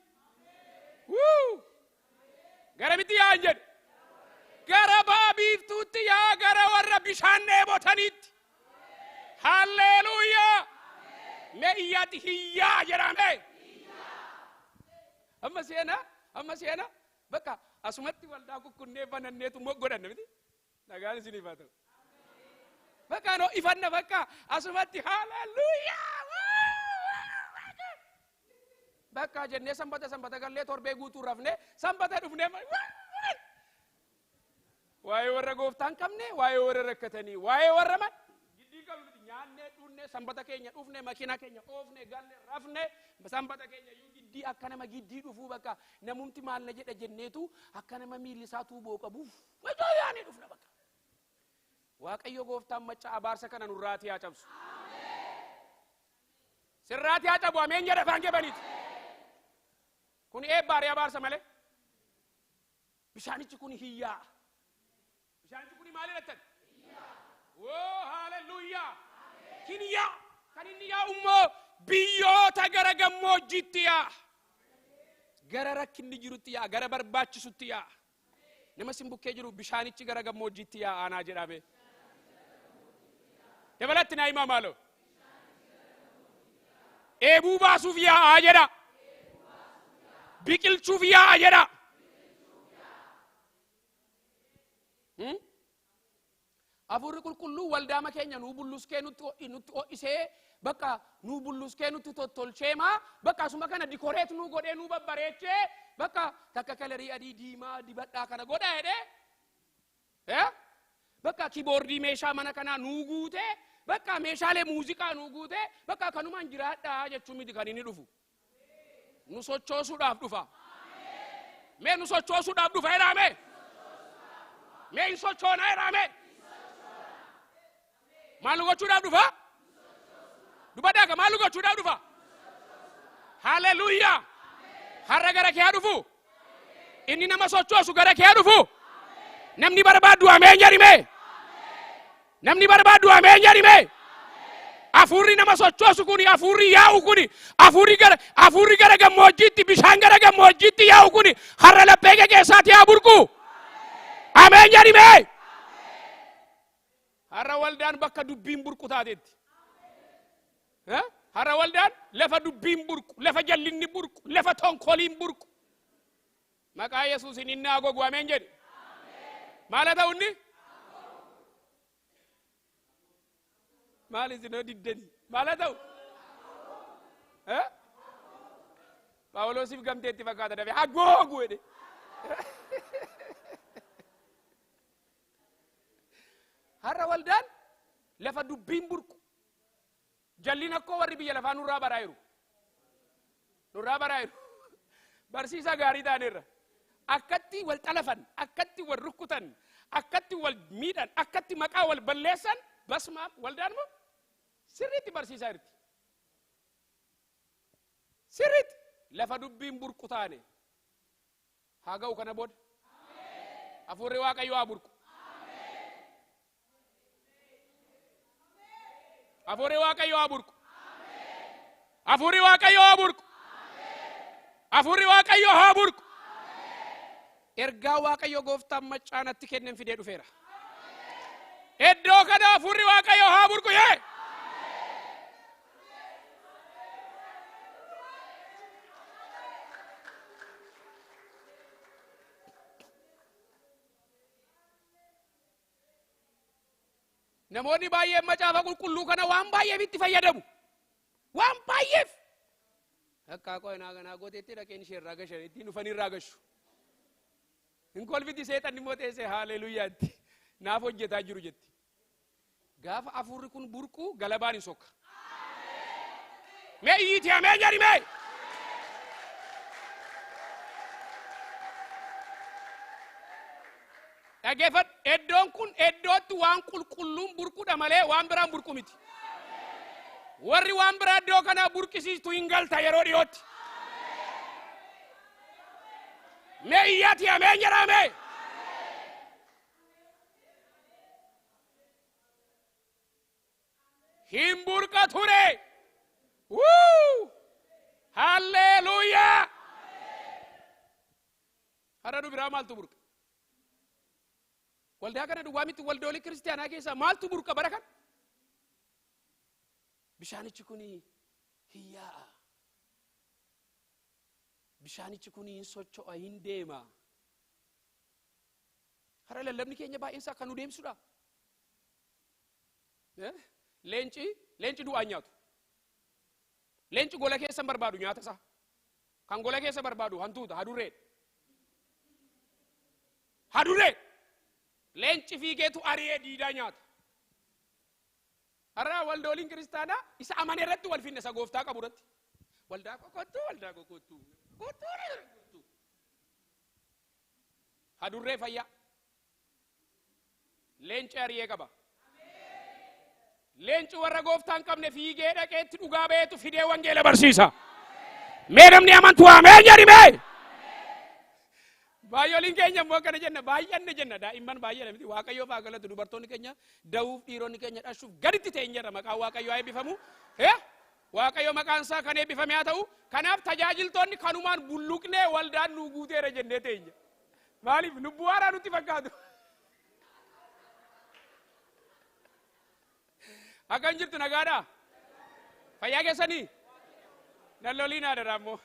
Speaker 1: Wuu! Gara miti yaa'an jedhe. Gara ba'a biiftuutti yaa'a, gara warra bishaan dheebotaniitti. Halleluuyaa! Mee iyyaatti hiyyaa jedhame. Amma seenaa, amma seenaa, bakka asumatti waldaa kukkunnee bananneetu godhanne miti. Nagaan isiniif haa ta'u. Bakka no ifanna bakka asumatti halleluuyaa! Bakka jennee sanbata sanbata gallee torbee guutuu rafnee sanbata dhufnee waa'ee warra gooftaan qabne, waa'ee warra rakkatanii, waa'ee warra man giddii qabnu nyaannee dhunnee sanbata keenya dhufne, makiinaa keenya oofne, galle, rafne. Sanbata keenya iyyuu giddii akka nama giddii dhufuu bakka namumti maal na jedha jenneetu akka nama miilli isaa tuuboo qabuuf wajoo yaanii dhufna bakka. Waaqayyo gooftaan macca abaarsa kana nurraatii haa cabsu. Sirraatii haa cabu. Ameen jedha afaan kee. Kun eebbaarii abaarsa malee. Bishaanichi kun hiyyaa. Bishaanichi kun maali jettan? Woo, haaleluyyaa! Hin yaa. Kan inni yaa'u immoo biyyoota gara gammoojjiitti yaa'a. Gara rakkinni jirutti yaa'a. Gara barbaachisutti yaa'a. Nama sin bukkee jiru bishaanichi gara gammoojjiitti yaa'a aanaa jedhame. Dabalatti naa himaa maaloo. Eebuu baasuuf yaa'aa jedha. Biqilchuuf yaa'a jedha. Hafuurri qulqulluu waldaama keenya nuu bulluskee nutti ho'isee, bakka nuu bulluskee nutti tottolcheemaa, bakka asuma kana decorate nuu godhee nuu babbareechee, bakka takka colorii adii diimaa dibadhaa kana godha jedhee, bakka keyboardii meeshaa mana kanaa nuu guutee, bakka meeshaalee muuziqaa nuu guutee, bakka kanumaan jiraadhaa jechuun miti kan inni dhufu. Nu sochoosuudhaaf dhufa. Mee nu sochoosuudhaaf dhufa jedhaa. Mee hin sochoonaa jedhaa. Mee maal nu gochuudhaaf dhufa? Dubbadhaa, maal nu gochuudhaaf dhufa? Haleluuyaa! Har'a gara kee haa dhufu. Inni nama sochoosu gara kee haa dhufu. Namni barbaaddu ameen jedhime. Namni barbaaddu ameen jedhime. Hafuurri nama sochoosu kuni, hafuurri yaa'u kuni, hafuurri gara gammoojjiitti, bishaan gara gammoojjiitti yaa'u kuni har'a laphee kee keessaatti haa burqu. Ameen jedhime. Har'a waldaan bakka dubbiin burqu taatetti. Har'a waldaan lafa dubbiin burqu, lafa jallinni burqu, lafa tonkoliin burqu. Maqaa Yesuusin inni haa gogu. Ameen jedhi. Maal haa ta'u inni? Maal isin diddanii? Maal haa ta'u? Phaawulosiif gamteetti fakkaata dafee haa gogu jedhe. Har'a waldaan lafa dubbiin burqu. Jalliin akkoo warri biyya lafaa nurraa baraa jiru. Nurraa baraa jiru. Barsiisaa gaarii taanerra. Akkatti wal xalafan, akkatti wal rukkutan, akkatti wal miidhan, akkatti maqaa wal balleessan, basmaaf waldaan moo sirriitti barsiisaa jirti. Sirriitti lafa dubbiin burqu taane haa ga'u kana booda. Hafuurri Waaqayyoo haa burqu. Hafuurri Waaqayyoo haa burqu. Hafuurri Waaqayyoo haa burqu. Hafuurri Waaqayyoo haa burqu. Ergaa Waaqayyo gooftaan maccaanatti kennen fidee dhufeera. Iddoo kana hafuurri Waaqayyoo haa burqu yee. Namoonni baay'een macaafa qulqulluu kana waan baay'eef itti fayyadamu. Waan baay'eef. Akka qo'inaa kanaa gooteetti dhaqeen ishee irraa gashan ittiin dhufanii irraa gashu. Hin kolfiti, seexanni immoo teessee haaleluyaatti naaf hojjetaa jiru jetti. Gaafa hafuurri kun burqu galabaan hin sokka. Mee iyyiiti ameen jedhi mee. Dhaggeeffadhu, iddoon kun iddootti waan qulqulluun burqudha malee waan biraan burqu miti. Warri waan biraa iddoo kanaa burqisiistu hin galta yeroo dhiyootti. Mee iyyaati ameen jedhaa mee. Hin burqa ture. Wuu! Halleluuyaa! Har'a nu biraa maaltu burqa? Waldaa kana duwwaa miti, waldoolii kiristaanaa keessaa maaltu burqa bara kana? Bishaanichi kun hin yaa'a. Bishaanichi kun hin socho'a, hin deema. Hara lallabni keenya baay'een isaa kan nu deemsudha. Leenci du'aa nyaatu. Leenci gola keessa hin barbaadu nyaata isaa. Kan gola keessa barbaadu hantuuta, hadurree. Hadurree! Leenci fiigeetu ari'ee diidaa nyaata. Har'a waldooliin kiristaanaa isa amane irratti wal finne, isa gooftaa qabu irratti. Waldaa kokottuu, waldaa kokottuu. Kottuu, kottuu. Hadurree fayyaa. Leenci ari'ee qaba. Leenci warra gooftaa hin qabne fiigee dhaqeetti dhugaa ba'eetu fidee wangeela barsiisa. Mee namni amantu ameen jedhi mee. Baay'ooliin keenya immoo akkana jenna, baay'anne jenna, daa'imman baay'eedha miti. Waaqayyoof haa galatu, dubartoonni keenya da'uuf, dhiironni keenya dhashuuf gaditti teenyerra. Maqaan Waaqayyoo haa eebbifamu. Waaqayyo maqaan isaa kan eebbifame haa ta'u. Kanaaf tajaajiltoonni kanumaan bulluqnee waldaan nuu guuteera jennee teenya. Maaliif lubbuu haaraa nutti fakkaatu? Akkam jirtu, nagaadhaa? Fayyaa keessanii? Nan loliin adaraa immoo.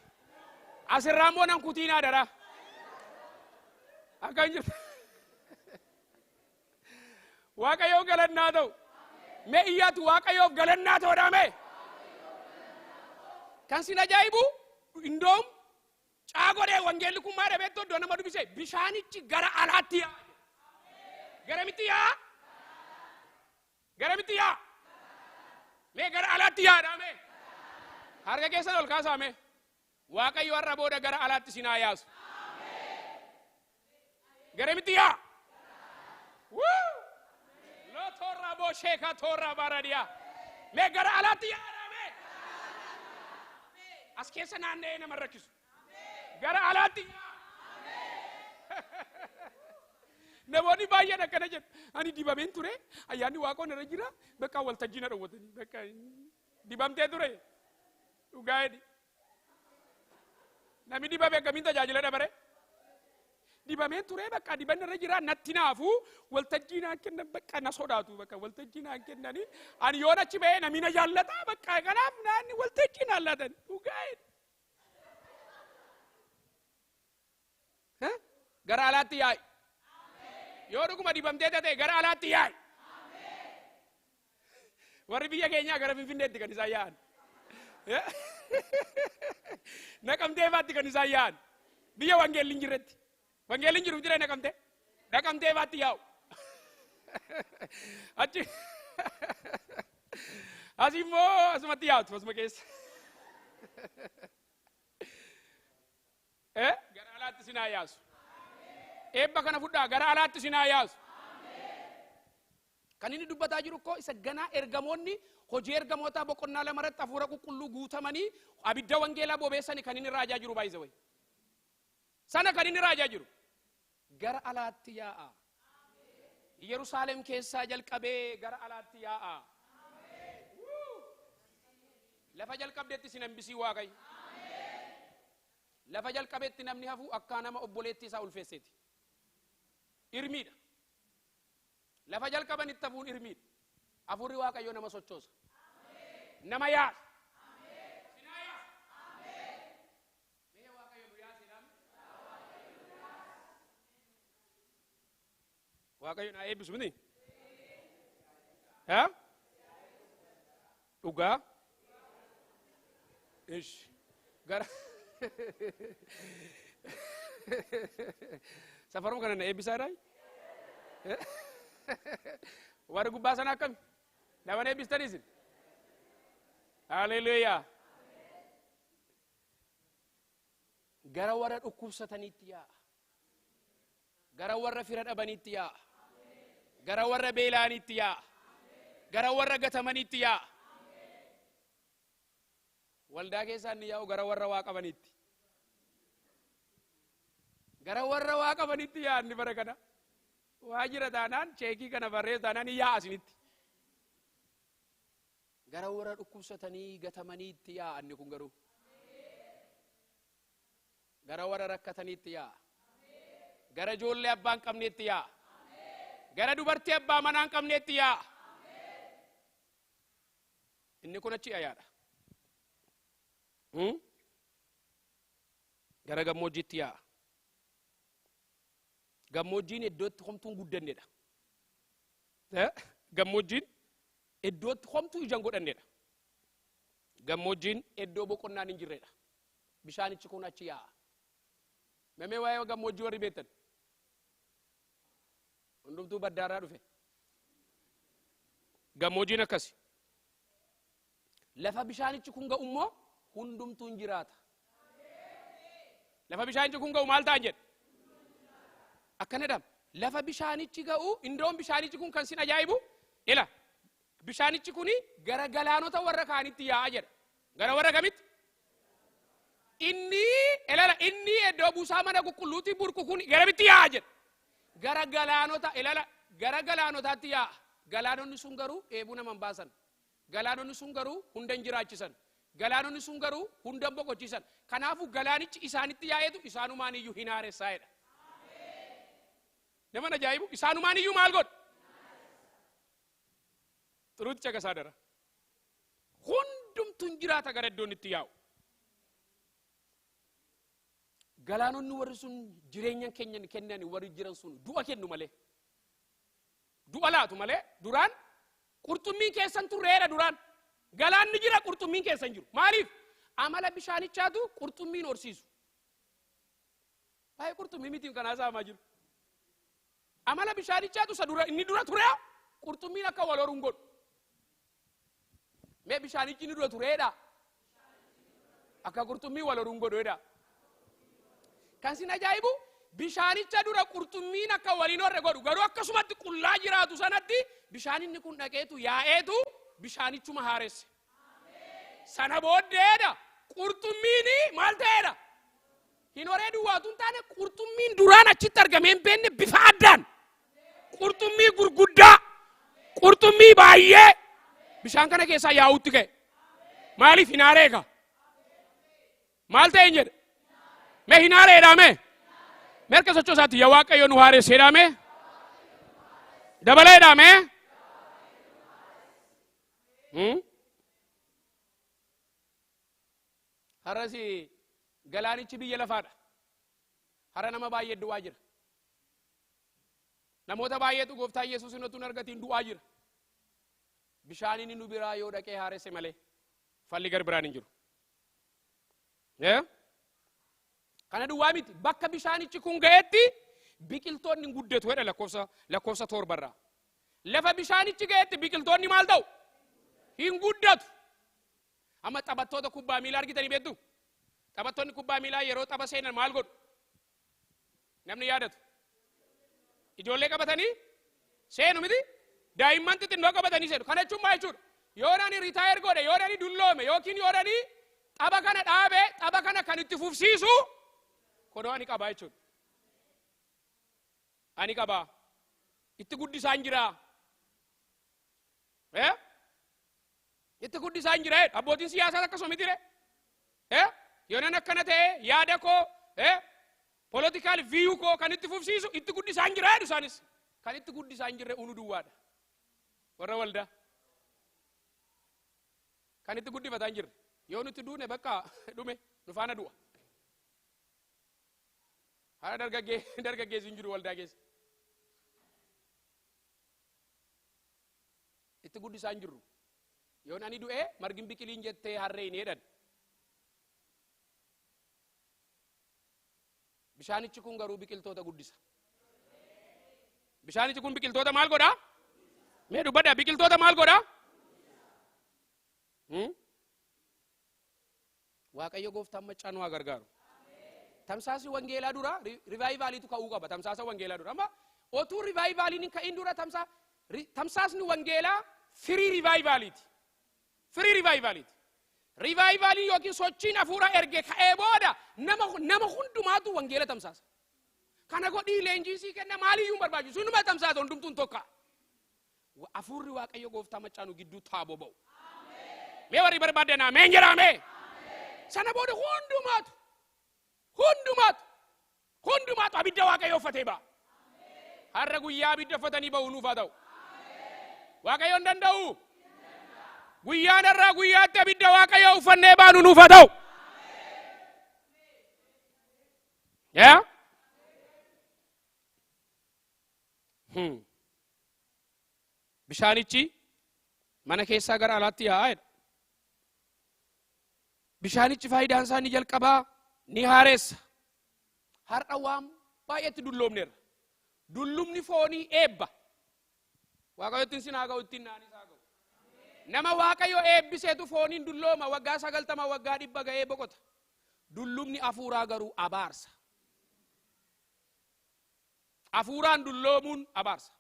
Speaker 1: Asirraa immoo nan kutiin adaraa. Akkam jirtu? Waaqayyoof galannaa ta'u. Mee iyyaatu Waaqayyoof galannaa ta'uudhaa mee? Kan sin ajaa'ibu indoom caa godhee wangeelli kun maal dhabeettu iddoo nama dubbise, bishaanichi gara alaatti yaa'a. Garamitti yaa'a? Garamitti yaa'a? Mee gara alaatti yaa'adhaa mee? Harka keessan ol kaasaa mee? Waaqayyo har'a booda gara alaatti isin haa yaasu. Garamitti yaa'a? Wuu! Lotorra bosheeka torra baradiyaa. Mee gara alaatti yaa'adhaa mee? As keessa naanna'ee nama rakkisu. Gara alaatti yaa'a. Namoonni baay'een akkana jedhu. Ani dibameen ture, ayyaanni waaqoon irra jira, bakka waltajjii na dhowwatanii. Bakka dibamtee ture. Dhugaa jedhi. Namni dibame akkamiin tajaajila dabare? Dibameen ture, bakka dibanni irra jira, natti naafu waltajjii naan kennan, bakka na sodaatu, bakka waltajjii naan kennanii, ani yoon achi ba'ee namni na jaallata, bakka kanaaf naanni waltajjii naan laatan. Dhugaa jedhi. Gara alaatti yaa'i. Yoo dhuguma dibamtee ta'e gara alaatti yaa'i. Warri biyya keenyaa gara Finfinneetti kan isaan yaa'an. Naqamtee faatti kan isaan yaa'an. Biyya wangeelli hin jirretti. Wangeelli hin jiru jira naqamtee. Naqamtee faatti yaa'u. Achi as immoo asumatti yaa'u, asuma keessa. Gara alaatti sin haa yaasu. Eebba kana fudhaa, gara alaatti sin haa yaasu. Kan inni dubbataa jiru koo isa ganaa ergamoonni hojii ergamootaa boqonnaa 2 irratti hafuura qulqulluu guutamanii abidda wangeelaa bobeessani kan inni raajaa jiru, baay'isa wayi. Sana kan inni raajaa jiru. Gara alaatti yaa'a. Yerusaalem keessaa jalqabee gara alaatti yaa'a. Lafa jalqabdetti sin hambisii Waaqayyo. Lafa jalqabetti namni hafu akka nama obboleettii isaa ulfeesseeti. Irmiidha. Lafa jalqabanitti hafuun irmiidha. Hafuurri Waaqayyoo nama sochoosa. Nama yaasa. Sinaa yaasa. Mee Waaqayyo nu yaase jedhame. Waaqayyo naa eebbisu miti? Ha? Dhugaa? Ish. Gara safaruma kana na eebbisaa irraa? Warri gubbaa sana akkami? Nama na eebbistanii isin? Haleluuyaa. Gara warra dhukkubsataniitti yaa'a. Gara warra fira dhabaniitti yaa'a. Gara warra beela'aniitti yaa'a. Gara warra gatamaniitti yaa'a. Waldaa keessaa inni yaa'u gara warra waa qabaniitti. Gara warra waa qabaniitti yaa'a inni bara kana. Waa jira taanaan, cheekii kana barreessu taanaan ni yaa'a isinitti. Gara warra dhukkubsatanii gatamaniitti yaa'a inni kun garuu. Gara warra rakkataniitti yaa'a. Gara ijoollee abbaa hin qabneetti yaa'a. Gara dubartii abbaa manaa hin qabneetti yaa'a. Inni kun achi yaadha. Gara gammoojjiitti yaa'a. Gammoojjiin iddootti homtuu hin guddannedha. Gammoojjiin iddootti homtuu ija hin godhannedha. Gammoojjiin iddoo boqonnaan hin jirredha. Bishaanichi kun achi yaa'a. Memee waa'ee gammoojjii warri beektan. Hundumtuu baddaarraa dhufe. Gammoojjiin akkasi. Lafa bishaanichi kun ga'u immoo hundumtuu hin jiraata. Lafa bishaanichi kun ga'u maal ta'an jedhe? Akkanadha. Lafa bishaanichi ga'u, indoon bishaanichi kun kan sin ajaa'ibu, ila bishaanichi kuni gara galaanota warra kaanitti yaa'a jedha. Gara warra kamitti? Inni ilala inni iddoo buusaa mana qulqulluutti burqu kun garamitti yaa'a jedha. Gara galaanota, ilala, gara galaanotaatti yaa'a. Galaanonni sun garuu dheebuu nama hin baasan. Galaanonni sun garuu hunda hin jiraachisan. Galaanonni sun garuu hunda hin boqochiisan. Kanaafuu galaanichi isaanitti yaa'eetu isaanumaan iyyuu hin haaressaa jedha. Nama ajaa'ibu, isaanumaan iyyuu maal godhu? Xuruutti caqasaa dara. Hundumtuu hin jiraata gara iddoon itti yaa'u. Galaanonni warri sun jireenya keenya kennan warri jiran sun du'a kennu malee. Du'a laatu malee duraan qurxummiin keessan turreera duraan. Galaanni jira, qurxummiin keessan jiru. Maaliif? Amala bishaanichaatu qurxummiin horsiisu. Baay'ee qurxummii mitiin kanaa saamaa jiru. Amala bishaanichaatu isa dura inni dura ture qurxummiin akka wal horuun godhu. Mee bishaanichi inni dura tureedha. Akka qurxummii wal horuun godhuedha. Kan sin ajaa'ibu, bishaanicha dura qurxummiin akka waliin horre godhu garuu akkasumatti qullaa jiraatu sanatti bishaan inni kun dhaqeetu yaa'eetu bishaanichuma haaresse. Sana booddeedha qurxummiin maal ta'eedha? Hin horee duwwaatu hin taane, qurxummiin duraan achitti argamee hin beekne bifa addaan qurxummii gurguddaa, qurxummii baay'ee bishaan kana keessaa yaa'utti ka'e. Maaliif? Hin haareeka? Maal ta'e hin jedhe? Mee hin haareedhaa mee? Mee harka sochoosaatti yaa Waaqayyo nu haaresseedhaa mee? Dabaleedhaa mee? Har'as galaanichi biyya lafaadha. Har'a nama baay'ee du'aa jira. Namoota baay'eetu gooftaa Yesuus hin otuu hin argatiin du'aa jira. Bishaan inni nu biraa yoo dhaqee haaresse malee falli gar biraan hin jiru. Kana duwwaa miti, bakka bishaanichi kun ga'etti biqiltoonni hin guddatu jedha lakkoofsa 7rraa. Lafa bishaanichi ga'etti biqiltoonni maal ta'u? Hin guddatu. Amma taphattoota kubbaa miilaa argitanii beektu? Taphattoonni kubbaa miilaa yeroo tapha seenan maal godhu? Namni yaadatu. Ijoollee qabatanii seenu miti? Daa'imman xixinnoo qabatanii seenu. Kana jechuun maal jechuudha? Yoo nani retire godhe, yoo nani dulloome, yookiin yoo nani tapha kana dhaabe, tapha kana kan itti fufsiisu kunoo ani qabaa jechuudha. Ani qabaa. Itti guddisaan jira. Eh? Itti guddisaan jira. Abbootiin siyaasaa akkasuma miti ree? Eh? Yoo nan akkana ta'e yaada koo, eh? Political view koo kan itti fufsiisu itti guddisaan jira jedhu isaanis. Kan itti guddisaan jirre unu duwwaadha. Warra waldaa. Kan itti guddifataa hin jirre. Yoo nuti duune bakka dhume, nu faana du'a. Haadha dargaggeessi hin jiru waldaa keessa. Itti guddisaa hin jirru. Yoon ani du'ee margin biqiliin jettee harree hin jedhan. Bishaanichi kun garuu biqiltoota guddisa. Bishaanichi kun biqiltoota maal godhaa? Mee dubbadhaa, biqiltoota maal godhaa? Waaqayyo gooftaan maccaa nu haa gargaaru. Tamsaasni wangeelaa dura revivaliitu ka'uu qaba. Tamsaasa wangeelaa dura. Amma otuu revivaliin hin ka'in dura tamsaasni wangeelaa firii revivaliiti. Firii revivaliiti. Revivaliin yookiin sochiin hafuuraa erge ka'ee booda nama hundumaatu wangeela tamsaasa. Kana godhii leenjii sii kenna maaliyyuu hin barbaachisu. Inuma tamsaasa, hundumtuun tokko. Hafuurri Waaqayyo gooftaa maccaa nu gidduu taaboo ba'u. Mee warri barbaadan ameen jedhaa mee. Sana booda hundumaatu hundumaatu hundumaatu abidda Waaqayyo uffatee ba'a. Har'a guyyaa abidda uffatanii ba'u nuuf haa ta'u. Waaqayyoon danda'u. Guyyaan har'aa guyyaatti abidda Waaqayyoo uffannee baanu nuuf haa ta'u. Yaa? Bishaanichi mana keessaa gara alaatti yaa'aa jedha. Bishaanichi faayidaan isaa ni jalqabaa, ni haaressa. Har'a waan baay'eetti dulloomneerra. Dullumni foonii eebba. Waaqayyo ittiin sin haa ga'u, ittiin naanis haa ga'u. Nama Waaqayyo eebbiseetu fooniin dullooma, waggaa 90, waggaa 100 ga'ee boqota. Dullumni afuuraa garuu abaarsa. Afuuraan dulloomuun abaarsa.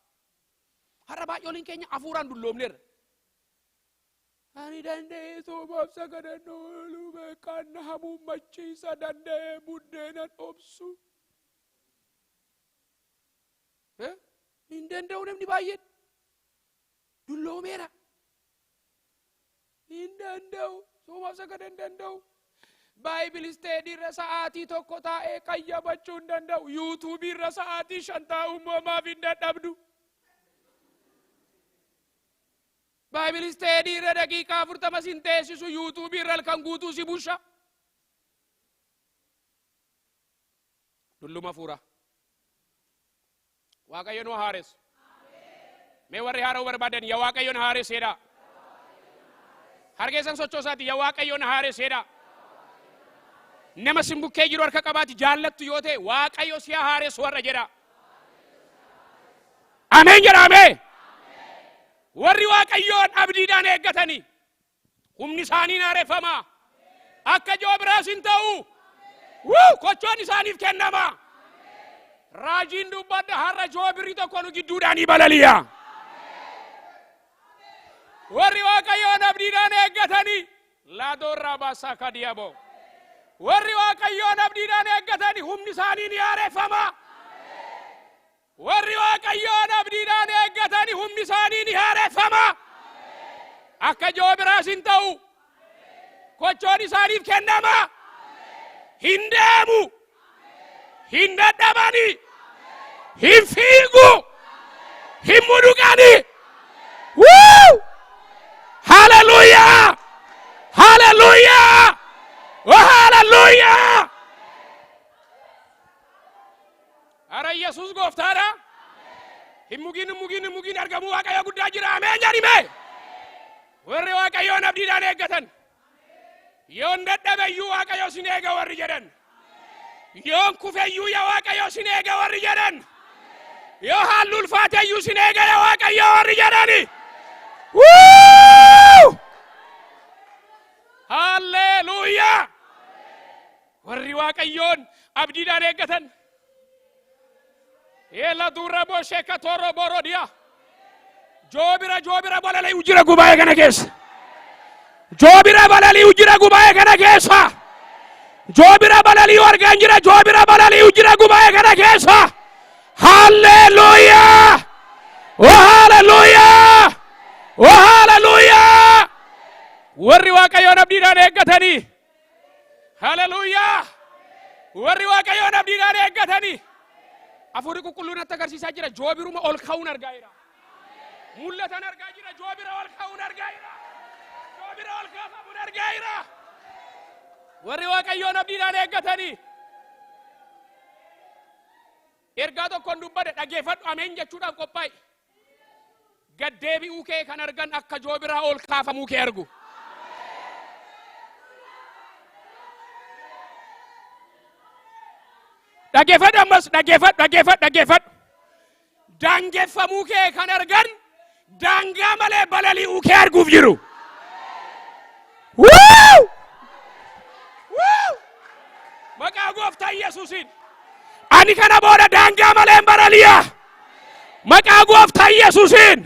Speaker 1: Har'a baay'ooliin keenya afuuraan dulloomneerra. Ani danda'ee soomaaf sagadan ooluu beekaan na hamuummachiisa, danda'ee buddeenan obsu. Hin danda'u, namni baay'een dulloomeera. Hin danda'u, soomaaf sagadan hin danda'u. Bible study irra sa'aatii 1 taa'ee qayyabachuu hin danda'u. YouTube irra sa'aatii 5 taa'uu immoo maaf hin dadhabdu? Bible study irra daqiiqaa 40 sin teessisu, YouTube irra halkan guutuu si busha. Dulluma fuura. Waaqayyo nu haaressu. Mee warri haara'uu barbaadan, "Yaa Waaqayyo na haaresseedha." Harkeessan sochoosaati, "Yaa Waaqayyo na haaresseedha." Nama sin bukkee jiru harka qabaati, jaallattu yoo ta'e, "Waaqayyo si haaressu warra" jedha. Ameen jedha, ameen. Warri Waaqayyoon abdiidhaan eeggatanii humni isaanii haareffama. Akka joobiraas hin ta'u. Wuu! Kochoon isaaniif kennama. Raajiin dubbadha, har'a joobirri tokko nu gidduudhaan balali'a. Warri Waaqayyoon abdiidhaan eeggatanii laadoorraa baasaa kadiyaboo. Warri Waaqayyoon abdiidhaan eeggatanii humni isaanii ni haareffama. Warri Waaqayyoon abdiidhaan eeggatanii humni isaanii ni haareffama. Akka joobiraas hin ta'u. Kochoon isaaniif kennama. Hin deemu. Hin dadhabani. Hin fiigu. Hin muduqani. Wuu! Haleluuyaa! Haleluuyaa! Oh, haleluuyaa! Ara Yesuus gooftaadha. Hin mugiin, hin mugiin, hin mugiin, argamuu Waaqayyo guddaa jira. Ameen jedhime. Warri Waaqayyoon abdiidhaan eeggatan. Yoon dadhabe iyyuu Waaqayyo sin eega warri jedhan. Yoon kufe iyyuu yaa Waaqayyo sin eega warri jedhan. Yoo haalli ulfaate iyyuu sin eega yaa Waaqayyo warri jedhani. Wuu! Halleluuyaa! Warri Waaqayyoon abdiidhaan eeggatan. Eela dura boshee katoro borodiya. Joobira, joobira balali'u jira gubaa'ee kana keessa. Joobira balali'u jira gubaa'ee kana keessa. Joobira balali'u argaan jira. Joobira balali'u jira gubaa'ee kana keessa. Halleluuyaa! Oh, halleluuyaa! Oh, halleluuyaa! Warri Waaqayyoon abdiidhaan eeggatanii. Halleluuyaa! Warri Waaqayyoon abdiidhaan eeggatanii. Hafuurri Qulqulluun natti agarsiisaa jira. Joobiruma ol ka'uun argaa jira. Mul'atan argaa jira. Joobira ol ka'uun argaa jira. Joobira ol kaafamuun argaa jira. Warri Waaqayyoon abdiidhaan eeggatanii. Ergaa tokkoon dubbadha, dhageeffadhu, ameen jechuudhaaf qophaa'i. Gaddeebi'uu kee kan argan akka joobiraa ol kaafamuu kee argu. Dhageeffadhu ammas, dhageeffadhu, dhageeffadhu, dhageeffadhu. Daangeffamuu kee kan argan daangaa malee balali'uu kee arguuf jiru. Wuu! Wuu! Maqaa Gooftaa Yesuusiin. Ani kana booda daangaa malee hin balali'a. Maqaa Gooftaa Yesuusiin.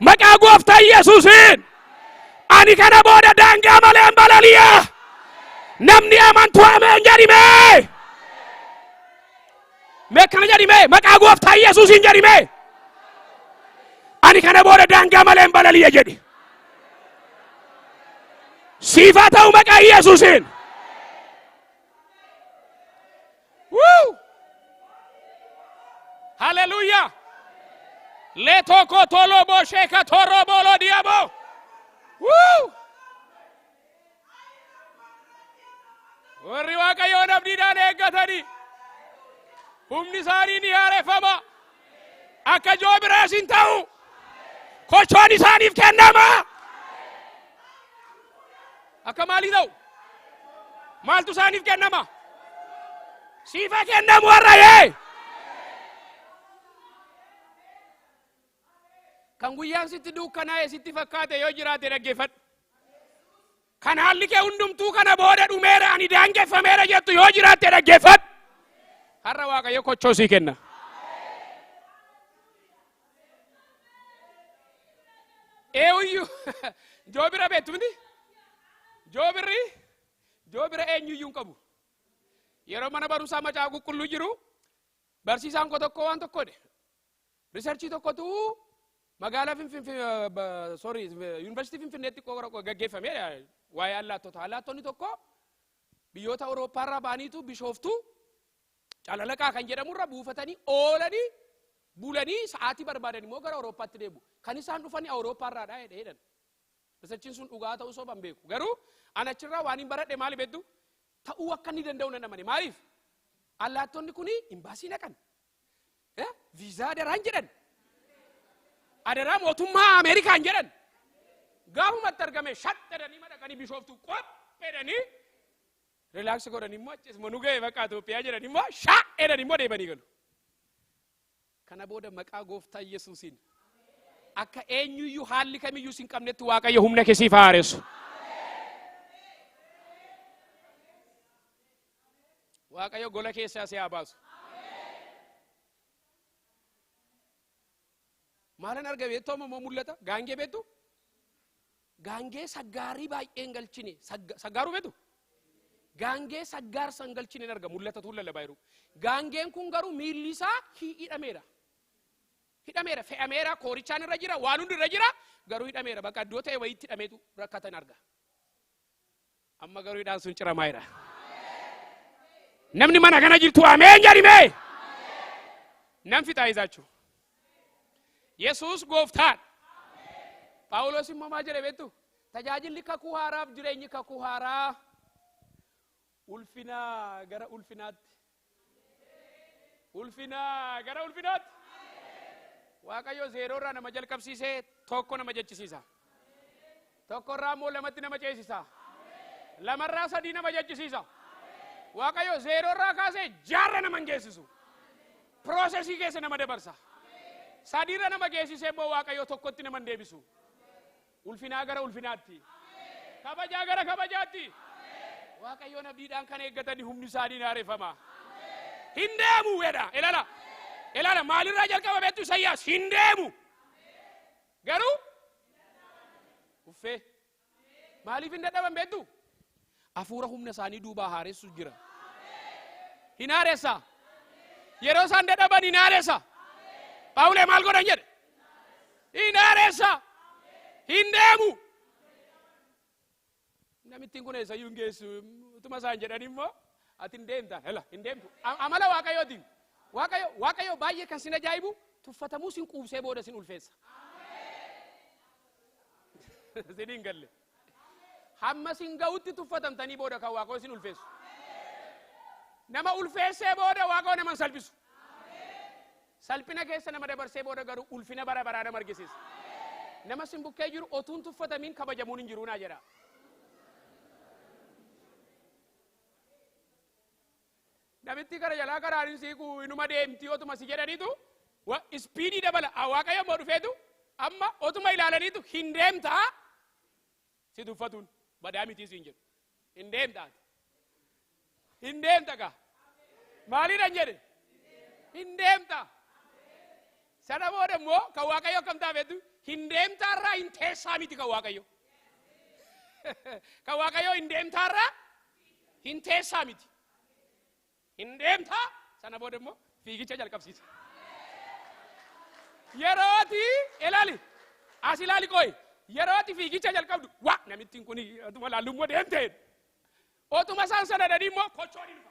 Speaker 1: Maqaa Gooftaa Yesuusiin. Ani kana booda daangaa malee hin balali'a. Namni amantu ameen jedhime. Mee akkana jedhime, maqaa Gooftaa Yesuusiin jedhime. Ani kana booda daangaa malee hin balali'a jedhi. Siif haa ta'u maqaa Yesuusiin. Wuu! Haleluuyaa! Haleluuyaa! Leetoo toloboo sheeka torobolo diyaaboo. Wuu! Warri Waaqayyoon abdiidhaan eeggatanii humni isaanii ni haareffama. Akka joobiraas hin ta'u. Kochoon isaaniif kennama. Akka maalii ta'u? Maaltu isaaniif kennama? Siifa kennamu warra yee! Kan guyyaan sitti dukkanaa'e sitti fakkaate yoo jiraate dhaggeeffadhu. Kan haalli kee hundumtuu kana booda dhumeera, ani daangeffameera jettu yoo jiraatte dhaggeeffadhu. Har'a Waaqayyo kochoo sii kenna. Eewuyyuu joobira beektu miti? Joobirri joobira eenyuyyuu hin qabu. Yeroo mana barumsaa Macaafa Qulqulluu jiru barsiisaan koo tokko waan tokko jedhe. Research tokkotu magaalaa Finfinnee, sorry, yuunivarsiitii Finfinneetti gaggeeffame waa'ee allaattota. Allaattonni tokko biyyoota Awurooppaarraa ba'aniitu Bishooftuu Calalaqaa kan jedhamurra buufatanii oolanii bulanii sa'aatii barbaadan immoo gara Awurooppaatti deebi'u. Kan isaan dhufanii Awurooppaarraadha jedhan. Researchiin sun dhugaa ta'uu soban beeku. Garuu an achirraa waan hin baradhe maali beektu? Ta'uu akka inni danda'u nan amane. Maaliif? Allaattonni kuni imbaasii naqan. Viizaa adaraan jedhan. Adaraa mootummaa Ameerikaan jedhan. Gaafumatti argame shat jedhanii madaqanii Bishooftuu qopheedhanii relax godhanii immoo achis nu ga'e bakka Itoophiyaa jedhanii immoo sha jedhanii immoo deebanii galu. Kana booda maqaa gooftaa Yesuusiin akka eenyuyyuu haalli kamiyyuu sin qabnetti Waaqayyo humna kee siif haaressu. Waaqayyo gola keessaa si haa baasu. Maalan arga beektu amma immoo mul'ata? Gaangee beektu? Gaangee saggaarii baay'ee hin galchine. Saggaaruu beektu? Gaangee saggaarsa hin galchine arga, mul'ata tuun lallabaa jiru. Gaangeen kun garuu miilli isaa hidhameera. Hidhameera, fe'ameera, koorichaan irra jira, waan hundi irra jira, garuu hidhameera. Bakka iddoo ta'e wayiitti hidhameetu rakkatan arga. Amma garuu hidhaan sun ciramaa jira. Namni mana kana jirtu ameen jedhime. Nan fixaa isaachuu. Yesuus gooftaan. Phaawulos immoo maal jedhe beektu? Tajaajilli kakuu haaraaf jireenyi kakuu haaraa ulfinaa gara ulfinaatti. Ulfinaa gara ulfinaatti. Waaqayyo zeeroo irraa nama jalqabsiisee tokko nama jechisiisa. Tokko irraa immoo lamatti nama ceesisa. Lamarraa sadii nama jechisiisa. Waaqayyo zeeroo irraa kaasee jaarra nama hin geessisu. Process keessa nama dabarsa. Sadiirra nama geessisee immoo Waaqayyo tokkotti nama hin deebisu. Ulfinaa gara ulfinaatti. Kabajaa gara kabajaatti. Waaqayyoon abdiidhaan kan eeggatanii humni isaanii haareffama. Hin deemu jedha. Ilaala. Ilaala, maalirraa jalqaba beektu Isayyaas? Hin deemu. Garuu uffee maaliif hin dadhaban beektu? Hafuura humna isaanii duubaa haaressu jira. Hin haaressa. Yeroo isaan dadhaban hin haaressa. Phaawulee maal godhan jedhe? Hin haaressa. Hin deemu. Namittiin kun eessayyuu hin geessu. Utuma isaan jedhan immoo ati hin deemta. Hela hin deemtu. Amala Waaqayyootiin. Waaqayyo baay'ee kan sin ajaa'ibu tuffatamuu sin quubsee booda sin ulfeessa. Sin hin galle. Hamma sin ga'utti tuffatamtanii booda kan Waaqayyo sin ulfeessu. Nama ulfeessee booda Waaqayyo nama hin salphisu. Salphina keessa nama dabarsee booda garuu ulfina bara baraa nama argisiisa. Nama sin bukkee jiru otuun tuffatamiin kabajamuun hin jiruu naa jedha. Namitti kana jalaa karaan hin siiqu, inuma deemti otuma si jedhaniitu speed dabala. Waaqayyo immoo dhufeetu amma otuma ilaalaniitu hin deemtaa, si tuffatuun badaa mitii siin jedhu. Hin deemtaa. Hin deemta gaa. Maaliidhaan jedhe? Hin deemta. Sana booda immoo kan Waaqayyo akkam ta'a beektu? Hin deemtaarraa hin teessaa miti kan Waaqayyo. Kan Waaqayyo hin deemtaarraa hin teessaa miti. Hin deemtaa, sana booda immoo fiigicha jalqabsiisa. Yerooti ilaali, as ilaali, qoyi, yerooti fiigicha jalqabdu wa namittiin kun otuma laallu immoo deemte. Otuma isaan sana dhanii immoo kochoon hin dhufa.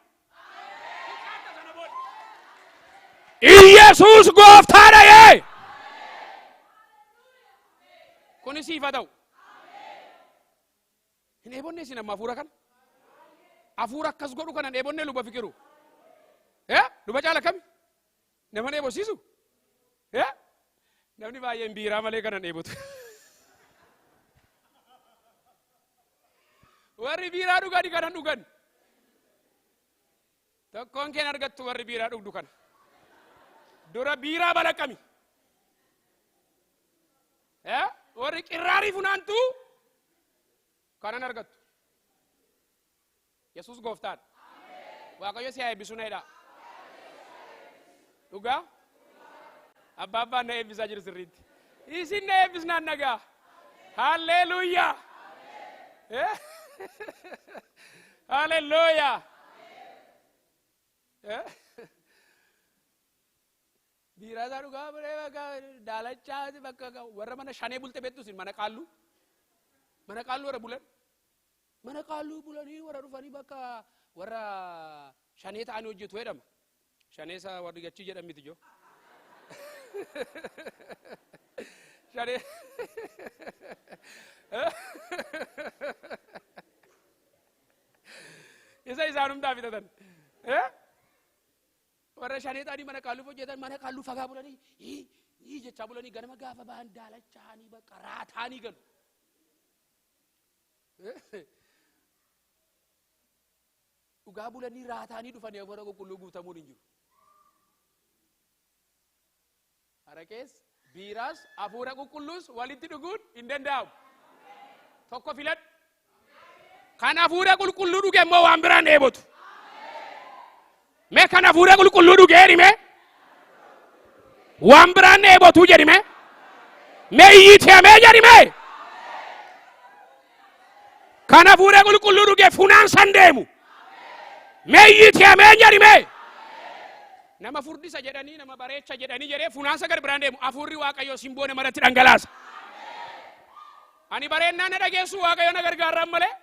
Speaker 1: Xiqqaatta sana booda. Iyesuus gooftaadha yee. Kunis siif haa ta'u. Hin dheebonne isin amma hafuura kana? Hafuura akkas godhu kana hin dheebonne luba Fikiru? Luba caala kami? Nama dheebosiisu? Namni baay'een biiraa malee kana hin dheebotu. Warri biiraa dhugani kana hin dhugan. Tokkoon keen argattu warri biiraa dhugdu kana. Dura biiraa balaqqami. Warri qirraarii funaantu kanan argattu. Yesuus gooftaadha. Waaqayyo si haa eebbisu na jedhaa. Dhugaa? Abbaa abbaan na eebbisaa jiru sirriitti. Isin na eebbisnaan nagaa. Halleluuyaa. Halleluuyaa. Biiraa isaa dhugaa bulee bakka daalachaa bakka warra mana shanee bulte beektu isin mana qaalluu. Mana qaalluu warra bulan. Mana qaalluu bulanii warra dhufanii bakka warra shanee ta'anii hojjetu jedhama. Shanee isaa warri gachii jedhan miti joo. Shanee. Isa isaanumtaa bitatan. Warra shanee ta'anii mana qaalluuf hojjetan mana qaalluu fagaa bulanii hii jechaa bulanii ganama gaafa ba'an daalachaanii bakka raataanii galu. Dhugaa bulanii raataanii dhufanii hafuura qulqulluu guutamuun hin jiru. Araqees biiraas hafuura qulqulluus walitti dhuguun hin danda'amu. Tokko filadhu. Kan hafuura qulqulluu dhuge immoo waan biraan dheebotu. Mee kan hafuura qulqulluu dhuge jedhime waan biraan dheebotu jedhime mee iyyitee jedhime kan hafuura qulqulluu dhuge funaansan deemu mee iyyitee jedhime nama furdisa jedhanii nama bareecha jedhanii jedhee funaansa gar biraan deemu hafuurri Waaqayyoo simboo namarratti dhangalaasa. Ani bareennaa na dhageessu Waaqayyo na gargaarraan malee.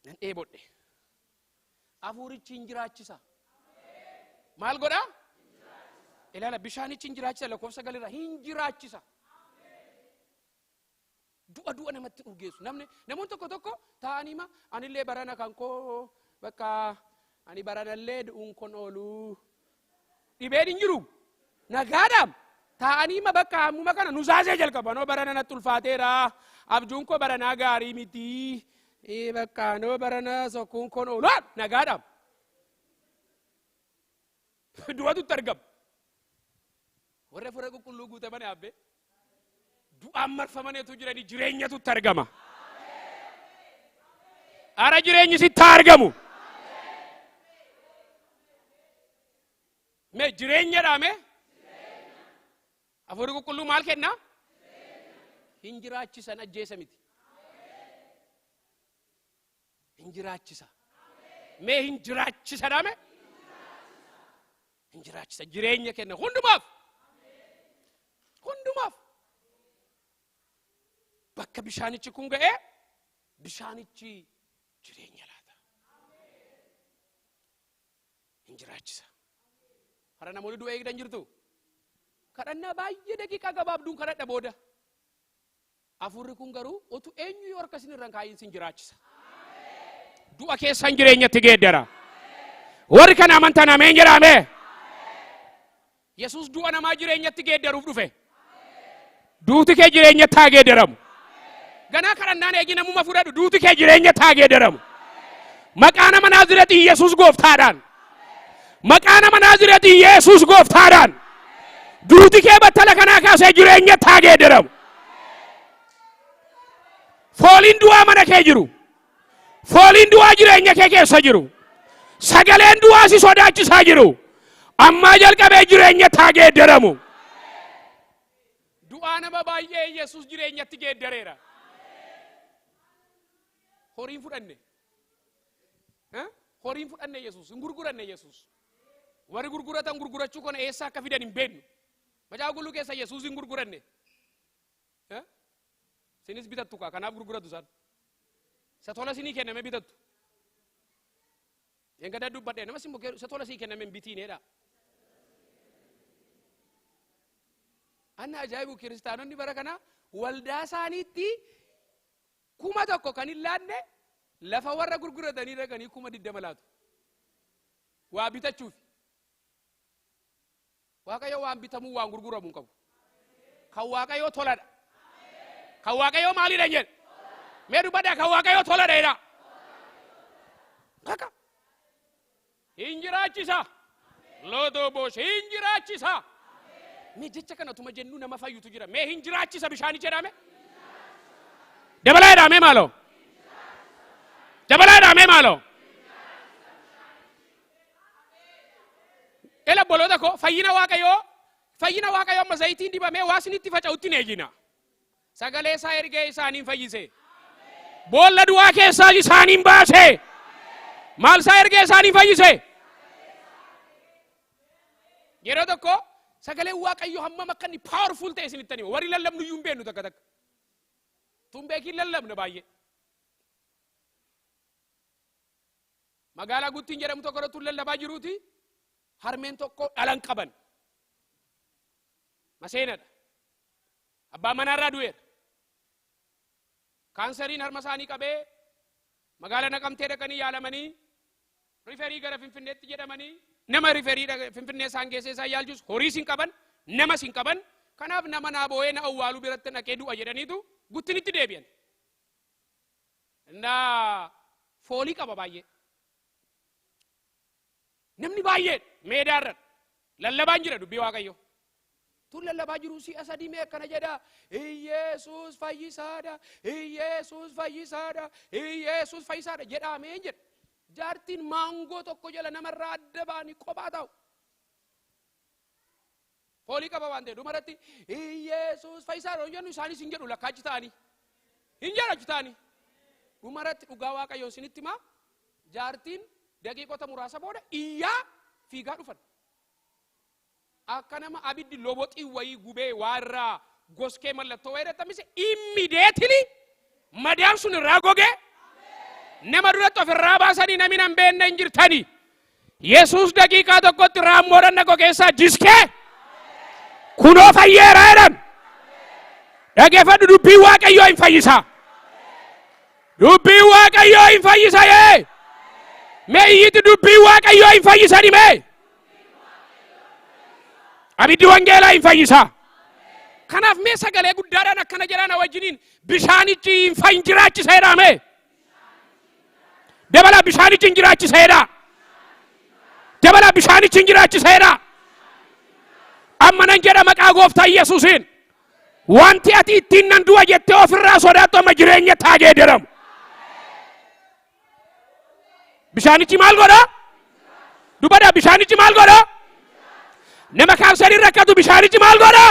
Speaker 1: Nan dheebodhe. Hafuurichi hin jiraachisa. Maal godhaa? Ilaala bishaanichi hin jiraachisa lakkoofsa galirra hin jiraachisa. Du'a du'a namatti urgeessu. Namni namoonni tokko tokko taa'anii ma anillee barana kan koo bakka ani baranallee du'uun kon oolu. Dhibeen hin jiru. Nagaadhaam. Taa'anii ma bakka ammuma kana nusaasee jalqaba. Noo barana natti ulfaateera. Abjuun koo baranaa gaarii miti. Bakka noo barana sokkuun kon oolu. Nagaadhaam. Du'atu itti argama. Warra hafuura qulqulluu guutaman yaabbee. Du'aan marfamaneetu jiranii jireenyatu itti argama. Ara jireenyi sitti haa argamu. Mee jireenya dhaame? Hafuurri qulqulluu maal kenna? Hin jiraachisan ajjeesa miti. Hin jiraachisa. Mee hin jiraachisa dhaame? Hin jiraachisa. Jireenya kenna hundumaaf. Hundumaaf. Bakka bishaanichi kun ga'ee bishaanichi jireenya laata. Hin jiraachisa. Hara namoonni du'a eegdan jirtu. Kadhannaa baay'ee daqiiqaa gabaabduun kadhadha booda. Hafuurri kun garuu utuu eenyu yoo harka isin irra hin kaa'iin sin jiraachisa. Du'a keessan jireenyatti geeddara. Warri kana amantan ameen jedhame. Yesuus du'a namaa jireenyatti geeddaruuf dhufe. Duuti kee jireenyatti haa geeddaramu. Ganaa kadhannaan eegi namuma fudhadhu duuti kee jireenyatti haa geeddaramu. Maqaa nama Naazireetii Yesuus gooftaadhaan. Maqaa nama Naazireetii Yesuus gooftaadhaan. Duuti kee battala kanaa kaasee jireenyatti haa geeddaramu. Fooliin du'aa mana kee jiru. Fooliin du'aa jireenya kee keessa jiru. Sagaleen du'aa si sodaachisaa jiru. Ammaa jalqabee jireenyatti haa geeddaramu. Du'aa nama baay'ee Yesuus jireenyatti geeddareera. Horiin fudhanne. Horiin fudhanne Yesuus. Hin gurguranne Yesuus. Warri gurguratan gurgurachuu kana eessa akka fidan hin beeknu. Macaafa qulqulluu keessa Yesuus hin gurguranne. Sinis bitattu kaa kanaaf gurguratu isaan. Isa tola sinii kenname bitattu. Eegada dubbadhee nama si bukkee isa tola sii kenname hin bitiineedha. Anna ajaa'ibu, kiristaanonni bara kana waldaa isaaniitti 1000 kan hin laanne lafa warra gurguratanii dhaqanii 20,000 laatu. Waa bitachuuf. Waaqayyo waan bitamuu waan gurguramu hin qabu. Kan Waaqayyoo toladha. Kan Waaqayyoo maalidha jedhe? Mee dubbadhaa, kan Waaqayyoo toladha jedha. Kaka. Hin jiraachisa. Loodoo boosh hin jiraachisa. Mee jecha kanatuma jennu nama fayyutu jira. Mee hin jiraachisa bishaanichi jedhame. Dabalaa jedhame maaloo. Dabalaa jedhame maaloo. Ela obboloota koo, fayyina Waaqayyoo, fayyina Waaqayyoo amma zayitiin dibamee waa isinitti faca'utti hin eegina. Sagalee isaa ergee isaaniin fayyise. Boolla du'aa keessaa isaaniin baase. Maal isaa ergee isaaniin fayyise? Yeroo tokko sagaleen Waaqayyoo hammam akka inni powerful ta'e isinitti hima. Warri lallabnu iyyuu hin beeknu takka takka. Tun beekiin lallabna baay'ee. Magaalaa Guttiin jedhamu tokko irratti lallabaa jiruuti harmeen tokko dhalan qaban. Maseenadha. Abbaan manaarraa du'eera. Kaanseriin harma isaanii qabee magaalaa Naqamtee dhaqanii yaalamanii, refer gara Finfinneetti jedhamanii, nama refer Finfinnee isaan geessee isaan yaalchus horiis hin qaban, namas hin qaban. Kanaaf nama naa boo'ee na awwaaluu biratti dhaqee du'a jedhaniitu Guttinitti deebi'an. Innaa foolii qaba baay'ee. Namni baay'ee meedaarra lallabaan jira dubbii Waaqayyo. Tun lallabaa jiru si'a sadii mee akkana jedha: "Iyeesuus fayyisaadha, Iyeesuus fayyisaadha, Iyeesuus fayyisaadha" jedhamee jedha. Jaartiin maangoo tokko jala namarraa adda ba'anii kophaa ta'u. Foolii qaba waan ta'e dhumarratti "Iyeesuus fayyisaadha" hin jennu, isaanis hin jedhu lakkaa achi ta'anii. Hin jedhu achi ta'anii. Dhumarratti dhugaa Waaqayyoon isinitti himaa, jaartiin daqiiqota muraasa booda iyyaa fiigaa dhufan. Akka nama abiddi loboxii wayii gubee waa irraa goskee mallattoo wayii irratti hambise, immediately madaan sun irraa gogee nama duratti ofirraa baasanii namni nan beekne hin jirtanii. Yesuus daqiiqaa tokkotti raammoo dhanna koo keessaa jiskee kunoo fayyeera jedhan. Dhageeffadhu, dubbiin Waaqayyoo hin fayyisa. Dubbiin Waaqayyoo hin fayyisa yee. Mee iyyiti, dubbiin Waaqayyoo hin fayyisani mee. Abiddi wangeelaa hin fayyisa. Kanaaf mee sagalee guddaadhaan akkana jedhaan wajjiniin: bishaanichi hin fayyin jiraachisa jedhaa mee. Dabala, bishaanichi hin jiraachisa jedhaa. Dabala, bishaanichi hin jiraachisa jedhaa. Amma nan jedha maqaa gooftaa Yesuusiin. Wanti ati ittiin nan du'a jettee ofirraa sodaattu amma jireenya taa geeddaramu. Bishaanichi maal godha? Dubbadha, bishaanichi maal godha? Nama kaansarii rakkatu bishaanichi maal godha?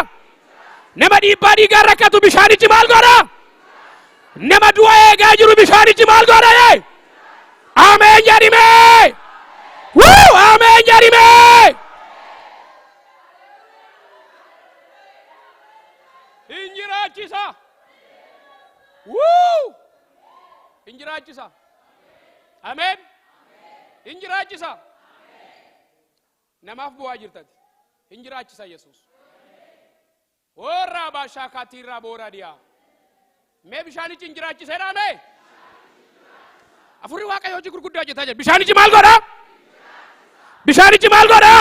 Speaker 1: Nama dhiibbaa dhiigaa rakkatu bishaanichi maal godha? Nama du'a eegaa jiru bishaanichi maal godha? Yee? Ameen jedhime! Wuu! Ameen jedhime! Hin jiraachisa! Wuu! Hin jiraachisa! Ameen! Hin jiraachisa! Namaaf bu'aa jirtati. Hin jiraachisa Yesuus. Warraa baashaa kaatiirraa booraa diyaa. Mee bishaanichi hin jiraachiseedhaa mee? Afurri Waaqayyo hojii gurguddaa hojjetaa jira. Bishaanichi maal godha? Bishaanichi maal godha?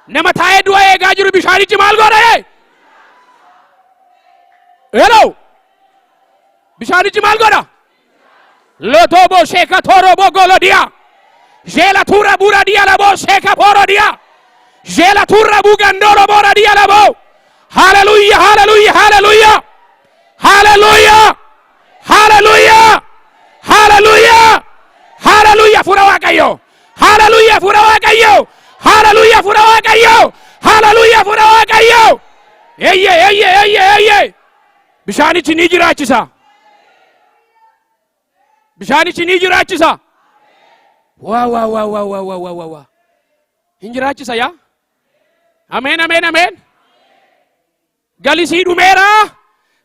Speaker 1: Nama taa'ee du'a eegaa jiru bishaanichi maal godha? Hello! Bishaanichi maal godha? Lotobo sheeka torobo golodiya. Jeela tuura buura diya labo sheeka poro diya. Jeela tuura bugandoro bora diya labo. Hallelujah, hallelujah, hallelujah. Hallelujah. Hallelujah. Hallelujah. Hallelujah, fura Waaqayyo. Hallelujah, fura Waaqayyo. Hallelujah, fura Waaqayyo. Hallelujah, fura Waaqayyo. Eyye, eyye, eyye, eyye. Bishaanichi ni jiraachisa. Bishaanichi ni jiraachisa. Waa waa waa waa waa waa waa waa waa. Hin jiraachisa yaa. Ameen, ameen, ameen. Galisii dhumeera.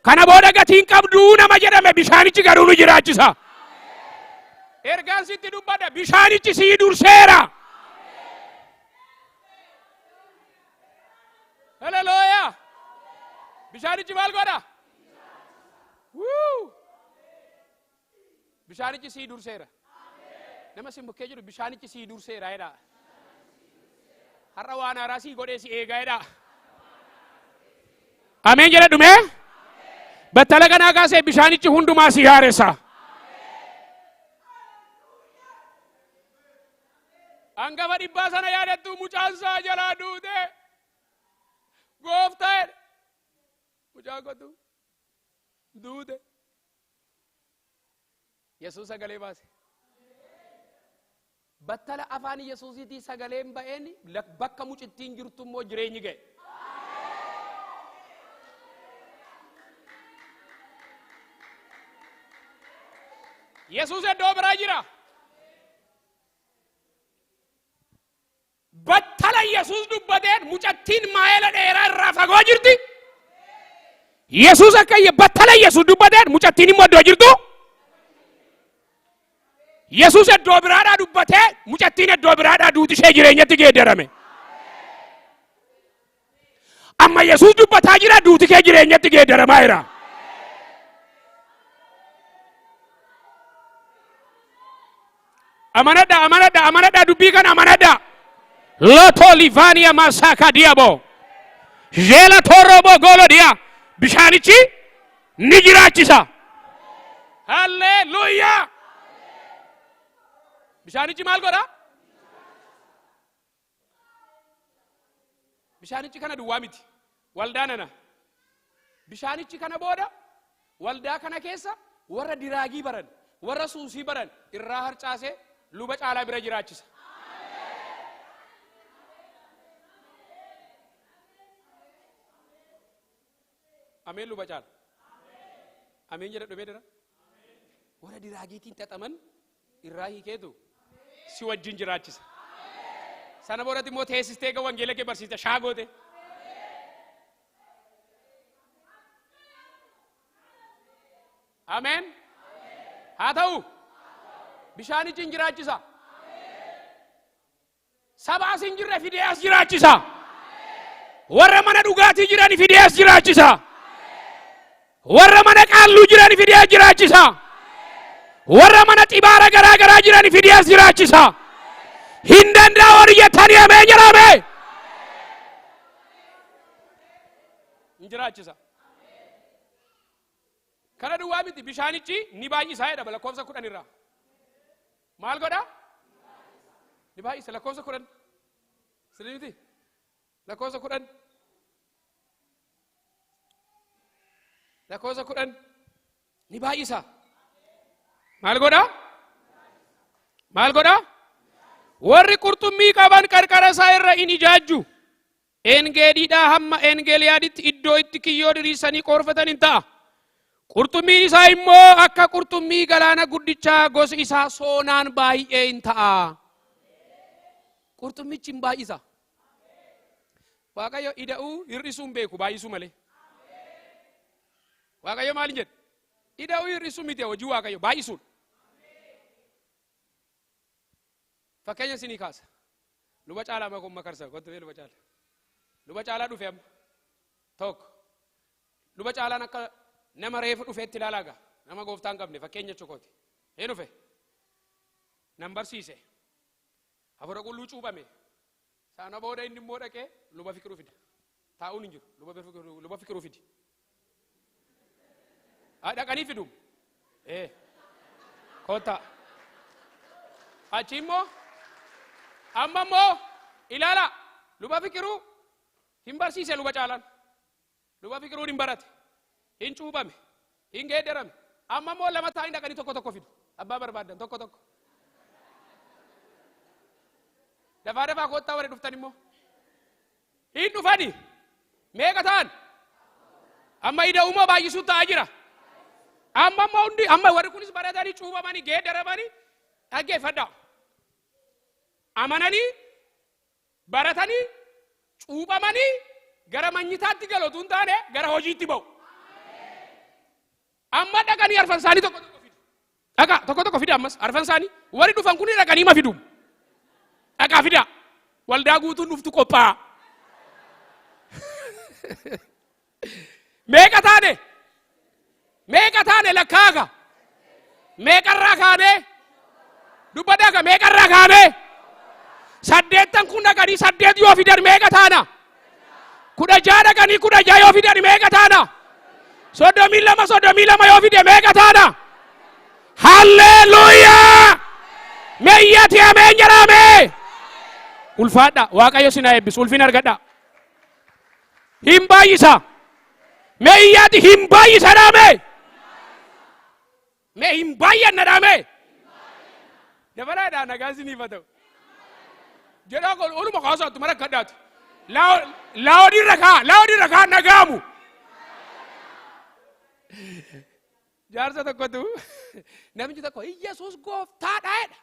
Speaker 1: Kana booda gatiin qabduu nama jedhame bishaanichi garuu nu jiraachisa. Ergaan sitti dubbadha, bishaanichi sii durseera. Haleluuyaa! Bishaanichi maal godha? Wuu! Bishaanichi sii durseera. Nama sin bukkee jiru bishaanichi sii durseera jedha. Har'a waan haaraa sii godhee si eegaa jedha. Ameen jedha dhumee. Battala kanaa kaasee bishaanichi hundumaa si haaressa. Hangafa dhibbaa sana yaadattuu mucaan isaa jalaa duute. Gooftaa jedhe. Mucaan kottu duute. Yesuus sagalee baase. Battala afaan Yesuusiitii sagaleen ba'een bakka mucittiin jirtu immoo jireenyi ga'e. Yesuus iddoo biraa jira. Battala Yesuus dubbateen mucattiin maayila dheeraa irraa fagoo jirti. Yesuus akka battala Yesuus dubbateen mucattiin immoo iddoo jirtu. Yesuus iddoo biraadhaa dubbatee mucattiin iddoo biraadhaa duuti ishee jireenyatti geeddarame. Amma Yesuus dubbataa jira, duuti kee jireenyatti geeddaramaa jira. Amanadha, amanadha, amanadha, dubbii kana amanadha. Loto Livania Masaka Diabo. Jela Torobo Golo Dia. Bishaanichi ni jiraachisa. Halleluuyaa. Bishaanichi maal godha? Bishaanichi kana duwwaa miti. Waldaa nana. Bishaanichi kana booda waldaa kana keessa warra diraagii baran, warra suusii baran irraa harcaasee luba caalaa bira jiraachisa. Ameen luba caala. Ameen jedha dhumee dira. Warra diraagiitiin xaxaman irraa hiikeetu si wajjin jiraachisa. Sana boodatti immoo teessistee eega wangeela kee barsiista shaa goote. Ameen. Haa ta'u, bishaanichi hin jiraachisa. Saba as hin jirre fidee as jiraachisa. Warra mana dhugaatii jiran fidee as jiraachisa. Warra mana qaalluu jiran fidee as jiraachisa. Warra mana xibaara garaa garaa jiran fidee as jiraachisa. Hin danda'u warri jettanii ameen jedhame. Hin jiraachisa. Kana duwwaa miti, bishaanichi ni baay'isaa jedha lakkoofsa 10 irraa. Maal godha? Ni baay'isa lakkoofsa 10. Sirrii miti? Lakkoofsa 10. Lakkoofsa 10 ni baay'isa. Maal godha? Maal godha? Warri qurxummii qaban qarqara isaa irra in ijaajju. Eengeediidhaa hamma Eengeeliyaaditti iddoo itti kiyyoo diriirsanii qoorfatan in ta'a. Qurxummiin isaa immoo akka qurxummii galaana guddichaa gosi isaa soonaan baay'ee in ta'a. Qurxummichi hin baay'isa. Waaqayyo ida'uu hir'isuu hin beeku, baay'isuu malee. Waaqayyo maal jedhe? Ida'uu hir'isuu miti, hojii Waaqayyo baay'isuudha. Fakkeenya isinii kaasa. Luba Caalaa Makoon Makarsa kottu mee luba Caalaa. Luba Caalaa dhufe amma. Tokko. Luba Caalaan akka nama reefu dhufeetti ilaalaa gaa. Nama gooftaa hin qabne fakkeenya chokooti. Ee dhufe. Nan barsiise. Hafuura qulqulluu cuuphame. Sana booda inni immoo dhaqee luba Fiqiruu fida. Taa'uun hin jiru. Luba Fiqiruu fidi. Dhaqanii fidu. Ee. Kottaa. Achi immoo amma immoo ilaala, luba Fiqiruu hin barsiise luba Caalaan. Luba Fiqiruun hin barate. Hin cuuphame. Hin geeddarame. Amma immoo lama ta'anii dhaqanii tokko tokko fidu. Abbaa barbaadan tokko tokko. Dafaa dafaa kottaa, warri dhuftan immoo. Hin dhufani. Meeqa ta'an? Amma ida'umoo baay'isuu ta'aa jira? Amma immoo hundi amma warri kunis baratanii cuuphamanii geeddaramanii, dhaggeeffadhaa. Amananii, baratanii, cuuphamanii gara manyitaatti galu otoo hin taane gara hojiitti ba'u. Amma dhaqanii arfan isaanii tokko tokko fidu. Dhaqaa tokko tokko fida ammas arfan isaanii warri dhufan kun dhaqanii ma fidu. Dhaqaa fida. Waldaa guutuun dhuftu qophaa'a. Meeqa taane? Meeqa taane lakkaaga? Meeqarraa kaane? Dubbadhaa meeqarraa kaane? Saddeettan kun dhaqanii saddeet yoo fidan meeqa taana? 16 dhaqanii 16 yoo fidan meeqa taana? 32 32 yoo fide meeqa taana? Halleluuyaa! Meeyyati ameen jedhame! Ulfaadha. Waaqayyo sin haa eebbisu. Ulfina argadha. Hin baay'isa. Meeyyaati hin baay'isa dhaame. Mee hin baay'anna dhaame. Dabalaadhaa nagaan isiniif haa ta'u. Jedhaa kun oluma kaasaattu mara kadhaati. Laawodiirra kaa laawodiirra kaa nagaamu. Jaarsa tokkotu namichi tokko Iyyasuus gooftaadha jedha.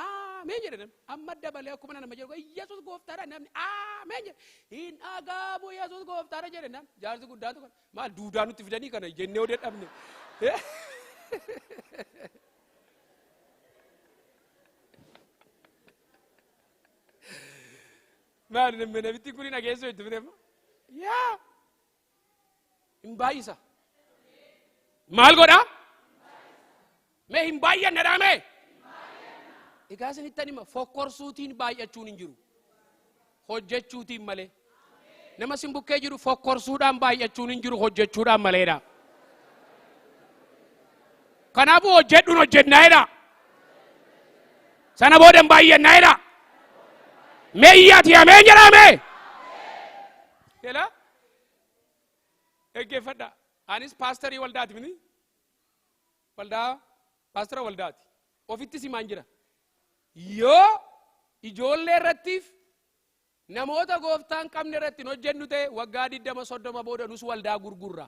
Speaker 1: Ameen jedhe namni. Amma dabalee akkuma nama jedhu Iyyasuus gooftaadha namni ameen jedhe. Hin dhagaamu Iyyasuus gooftaadha jedhe namni. Jaarsi guddaan tokko maal duudaa nutti fidanii kana jennee odee dhabne. Maal namni namitti kun dhageessuu itti fidee yaa hin baay'isa. Maal godha? Mee hin baay'anne dhaame? Egaa isinittan hima fokkorsuutiin baay'achuun hin jiru. Hojjechuutiin malee. Nama sin bukkee jiru fokkorsuudhaan baay'achuun hin jiru hojjechuudhaan maleedha. Kanaafuu hojjedhuun hojjennaa jedha. Sana booda hin baay'annaa jedha. Mee iyyaati ameen jedhaa mee. Jedha. Dhaggeeffadha. Anis paasterii waldaati miti. Waldaa paastera waldaati. Ofitti simaan jira. Yoo ijoollee irrattiif namoota gooftaan qabne irratti hin hojjennu ta'e waggaa 20 30 booda nus waldaa gurgurra.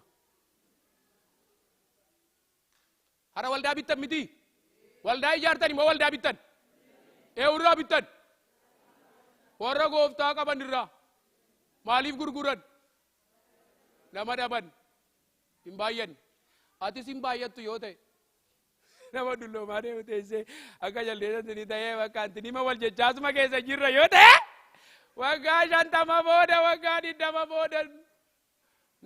Speaker 1: Hara waldaa bittan miti. Waldaa ijaartan immoo waldaa bittan. Eewurraa bittan. Warra gooftaa qaban irraa. Maaliif gurguran? Nama dhaban. Hin baay'anne. Atis hin baay'attu yoo ta'e. Nama dulloomaa deemu teessee akka jaldeessa ni ta'ee bakka anti nima wal jechaasuma keessa jirra yoo ta'e waggaa 50 booda waggaa 20 booda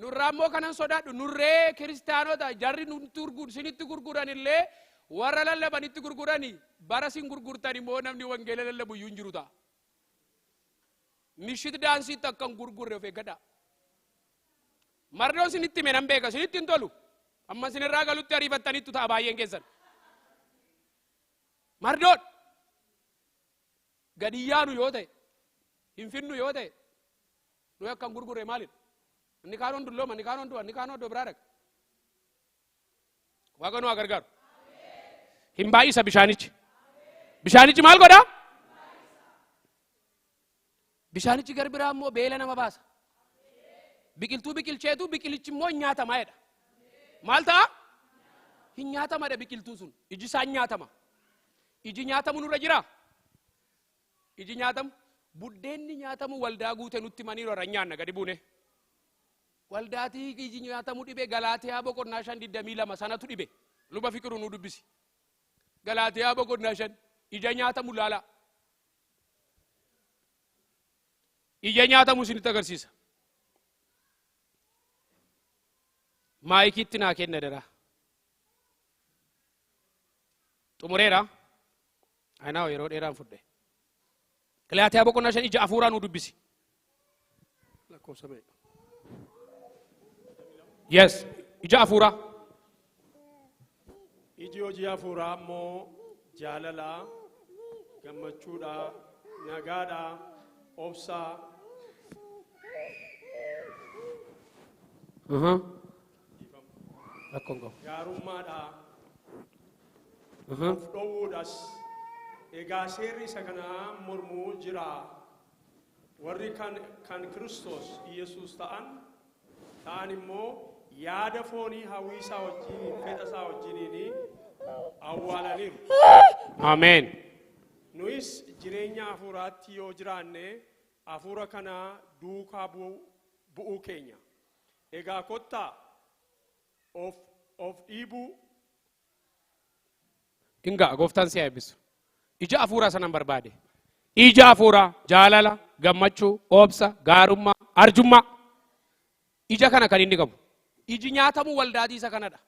Speaker 1: nurraa immoo kanan sodaadhu nurree kiristaanota jarri nutti sinitti gurguran illee warra lallabanitti gurgurani bara sin gurgurtan immoo namni wangeela lallabu iyyuu hin jiru ta'a. Mishit daansiitti akka hin gurgurre of eeggadhaa. Mardoon sinitti hime nan beeka sinitti hin tolu. Amma sinirraa galutti ariifattaniittu ta'a baay'een keessan. Mardoon gadi yaanu yoo ta'e hin finnu yoo ta'e nuyi akka hin gurgurre maalidha? Inni kaanoon dullooma, inni kaanoon du'a, inni kaanoon iddoo biraa dhaqa. Waaqa nu haa gargaaru. Hin baay'isa bishaanichi. Bishaanichi maal godha? Bishaanichi gar biraa immoo beela nama baasa. Biqiltuu biqilcheetu biqilichi immoo hin nyaatama jedha. Maal ta'a? Hin nyaatamadha biqiltuun sun. Iji isaa hin nyaatama. Iji nyaatamu nurra jira. Iji nyaatamu buddeenni nyaatamu waldaa guute nutti maniiru irra nyaanna gadi buune. Waldaatii iji nyaatamu dhibe Galaatiyaa boqonnaa 5 22 sanatu dhibe. Luba Fiqiru nu dubbisi. Galaatiyaa boqonnaa 5 ija nyaatamu laalaa. Ija nyaatamu isinitti agarsiisa. Maayikiitti naa kenna dara. Xumureera. Anaa yeroo dheeraan fudhe. Galaatiyaa boqonnaa 5 ija hafuuraa nu dubbisi. Lakkoofsa meeqa? Yes, ija hafuuraa.
Speaker 3: Iji hojii hafuuraa immoo jaalalaa, gammachuudhaa, nagaadhaa, obsaa,
Speaker 1: Rakkoon qabu.
Speaker 3: gaarummaadhaa, of dhowwuudhas. Egaa seerri isa kanaa mormuu jira. Warri kan Kiristoos Yesuus ta'an immoo yaada foonii hawwii isaa wajjiniin fedha isaa wajjiniin awwaalaniiru.
Speaker 1: Ameen.
Speaker 3: Nuyis jireenya hafuuraatti yoo jiraanne hafuura kana duukaa bu'uu keenya. Egaa kottaa of dhiibuu
Speaker 1: Ingaa gooftaan si haa eebbisu. Ija hafuuraa sanan barbaade. Ija hafuuraa jaalala, gammachuu, obsa, gaarummaa, arjummaa. Ija kana kan inni qabu. Iji nyaatamu waldaatii isa kanadha.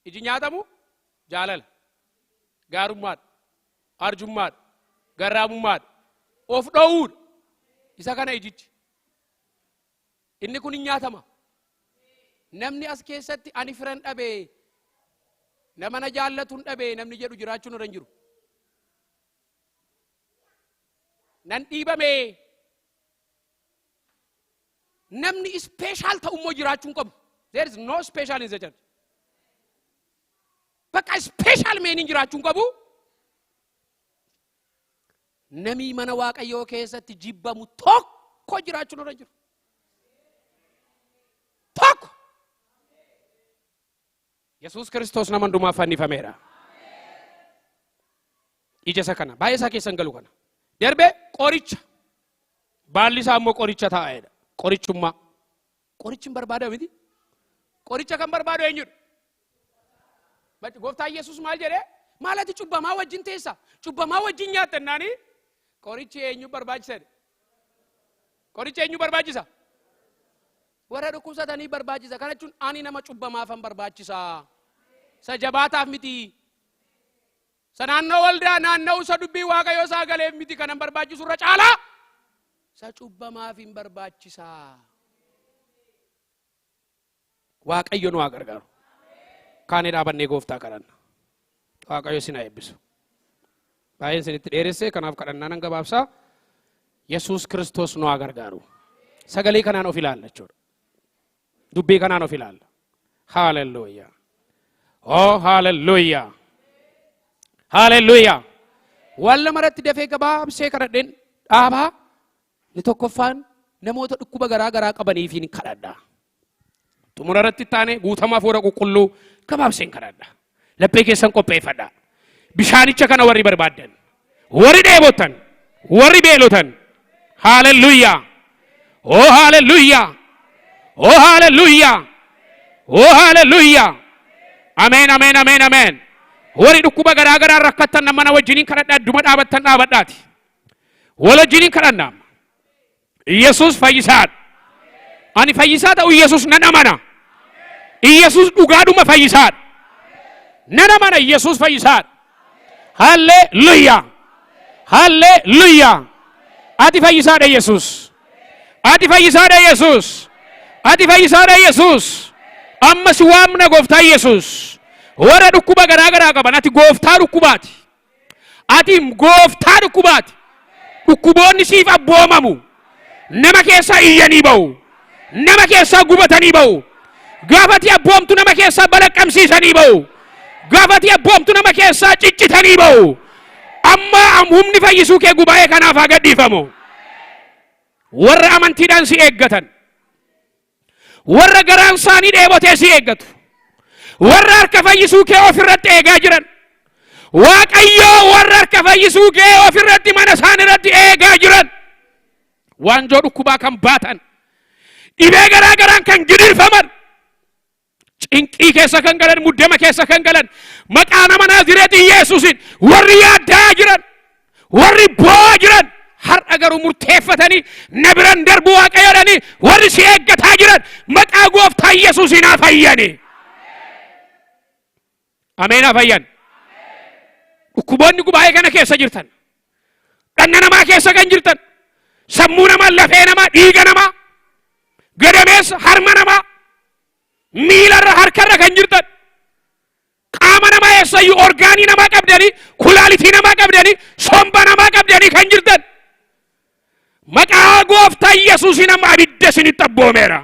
Speaker 1: Iji nyaatamu jaalala, gaarummaadha, arjummaadha, garraamummaadha, of dhoowwuudha. Isa kana ijichi. Inni kun hin nyaatama. Namni as keessatti ani firan dhabee, nama na jaallatuun dhabee namni jedhu jiraachuun irra hin jiru. Nan dhiibamee, namni special ta'ummoo jiraachuu hin qabu. There is no special in the church. Bakka special meaniin jiraachuu hin qabu. Namni mana Waaqayyoo keessatti jibbamu tokko jiraachuun irra hin jiru. Tokko. Yesuus Kiristoos nama hundumaaf fannifameera. Ija isa kana baay'ee isaa keessan galu kana. Darbee qoricha. Baalli isaa immoo qoricha taa'edha. Qorichummaa. Qorichi hin barbaadamu miti. Qoricha kan barbaadu eenyudha? Gooftaan Yesuus maal jedhee? Maal ati cubbamaa wajjin teessa? Cubbamaa wajjin nyaatta jennaani? Qorichi eenyu barbaachisa? Qorichi eenyu barbaachisa? Warra dhukkubsatanii barbaachisa. Kana jechuun ani nama cubbamaafan barbaachisa. Isa jabaataaf miti. Isa naannoo waldaa naanna'u, isa dubbii Waaqayyoo isaa galeef miti kanan barbaachisu, irra caalaa isa cubbamaaf hin barbaachisa. Waaqayyo nu haa gargaaru. Kaanee dhaabannee gooftaa kadhanna. Waaqayyo isin haa eebbisu. Baay'een isinitti dheeresse, kanaaf kadhannaa nan gabaabsaa. Yesuus Kiristoos nu haa gargaaru. Sagalee kanaan of ilaalla jechuudha. Dubbii kanaan of ilaalla. Haalelluuyaa. Oh, haalelluuyaa. Haalelluuyaa. Waan lamarratti dafee gabaabsee kadhadheen dhaabaa. Inni tokkoffaan namoota dhukkuba garaa garaa qabaniifiin kadhadha. Xumura irratti taane guutama hafuura qulqulluu gabaabseen kadhadha. Laphee keessan qopheeffadha. Bishaanicha kana warri barbaaddan, warri dheebotan, warri beelotan. Haalelluuyaa. Oh, haalelluuyaa. Oh, haalelluuyaa. Oh, haalelluuyaa. Ameen, ameen, ameen, ameen. Warri dhukkuba garaa garaa rakkattan nama na wajjiniin kadhadhaa, adduma dhaabattan dhaabadhaati. Wal wajjiniin kadhanna. Yesuus fayyisaadha. Ani fayyisaa ta'u Yesuus nan amana. Yesuus dhugaadhuma fayyisaadha. Nan amana, Yesuus fayyisaadha. Halleluuyaa. Halleluuyaa. Ati fayyisaadha Yesuus. Ati fayyisaadha Yesuus. Ati fayyisaadha Yesuus. Amma si waamna, gooftaa Yesuus. Warra dhukkuba garaa garaa qaban, ati gooftaa dhukkubaati. Ati gooftaa dhukkubaati. Dhukkuboonni siif abboomamu. Nama keessaa iyyanii ba'u. Nama keessaa gubatanii ba'u. Gaafati abboomtu nama keessaa balaqqamsiisanii ba'u. Gaafati abboomtu nama keessaa ciccitanii ba'u. Amma humni fayyisuu kee gubaa'ee kanaaf haa gadhiifamu. Warra amantiidhaan si eeggatan. Warra garaan isaanii dheebotee si eeggatu. Warra harka fayyisuu kee ofirratti eegaa jiran. Waaqayyoo, warra harka fayyisuu kee ofirratti mana isaan irratti eegaa jiran. Waanjoo dhukkubaa kan baatan. Dhibee garaa garaan kan gidirfaman. Cinqii keessa kan galan, muddama keessa kan galan, maqaa nama Naazireetii Yesuusin warri yaaddaa jiran, warri boo'aa jiran, har'a garuu murteeffatanii na biran darbu Waaqayyo jedhanii warri si eeggataa jiran, maqaa gooftaa Yesuusiin haa fayyani. Ameen, haa fayyan. Dhukkuboonni gubaa'ee kana keessa jirtan, dhagna namaa keessa kan jirtan, sammuu namaa, lafee namaa, dhiiga namaa, gadameessa, harma namaa, miilarra, harkarra kan jirtan, qaama namaa eessayyuu orgaanii namaa qabdanii, kulaalitii namaa qabdanii, somba namaa qabdanii kan jirtan, maqaa gooftaa Yesuusiin amma abidda isinitti abboomeera.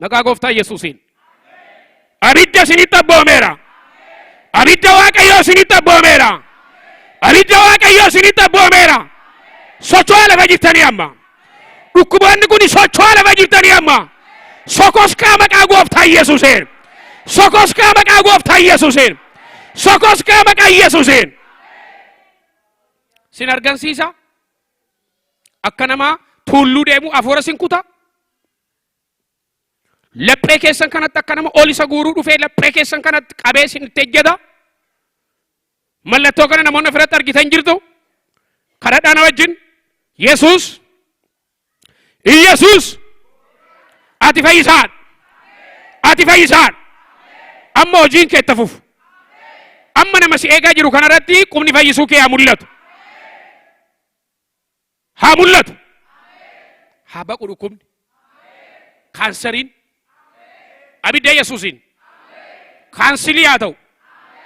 Speaker 1: Maqaa gooftaa Yesuusiin abidda isinitti abboomeera. Abidda Waaqayyoo isinitti abboomeera. Abidda Waaqayyoo isinitti abboomeera. Socho'aa lafa jirtanii amma. Dhukkuboonni kun socho'aa lafa jirtanii amma. Sokoskaa maqaa gooftaa Yesuusiin. Sokoskaa maqaa gooftaa Yesuusiin. Sokoskaa maqaa Yesuusiin. Sin argansiisa. Akka namaa tuulluu deemu afuura sin kuta. Laphee keessan kanatti akka nama ol isa guuruu dhufee laphee keessan kanatti qabee isin itti ejjeta. Mallattoo kana namoonni ofirratti argitan jirtu. Kadhadhaa na wajjin. Yesuus, Iyesuus, ati fayyisaan, ati fayyisaan. Amma hojiin kee itti fufu. Amma nama si eegaa jiru kanarratti qubni fayyisuu kee haa mul'atu. Haa mul'atu. Haa baqu dhukkubni. Kaansariin. Abidda Yesuusiin. Cancel haa ta'u.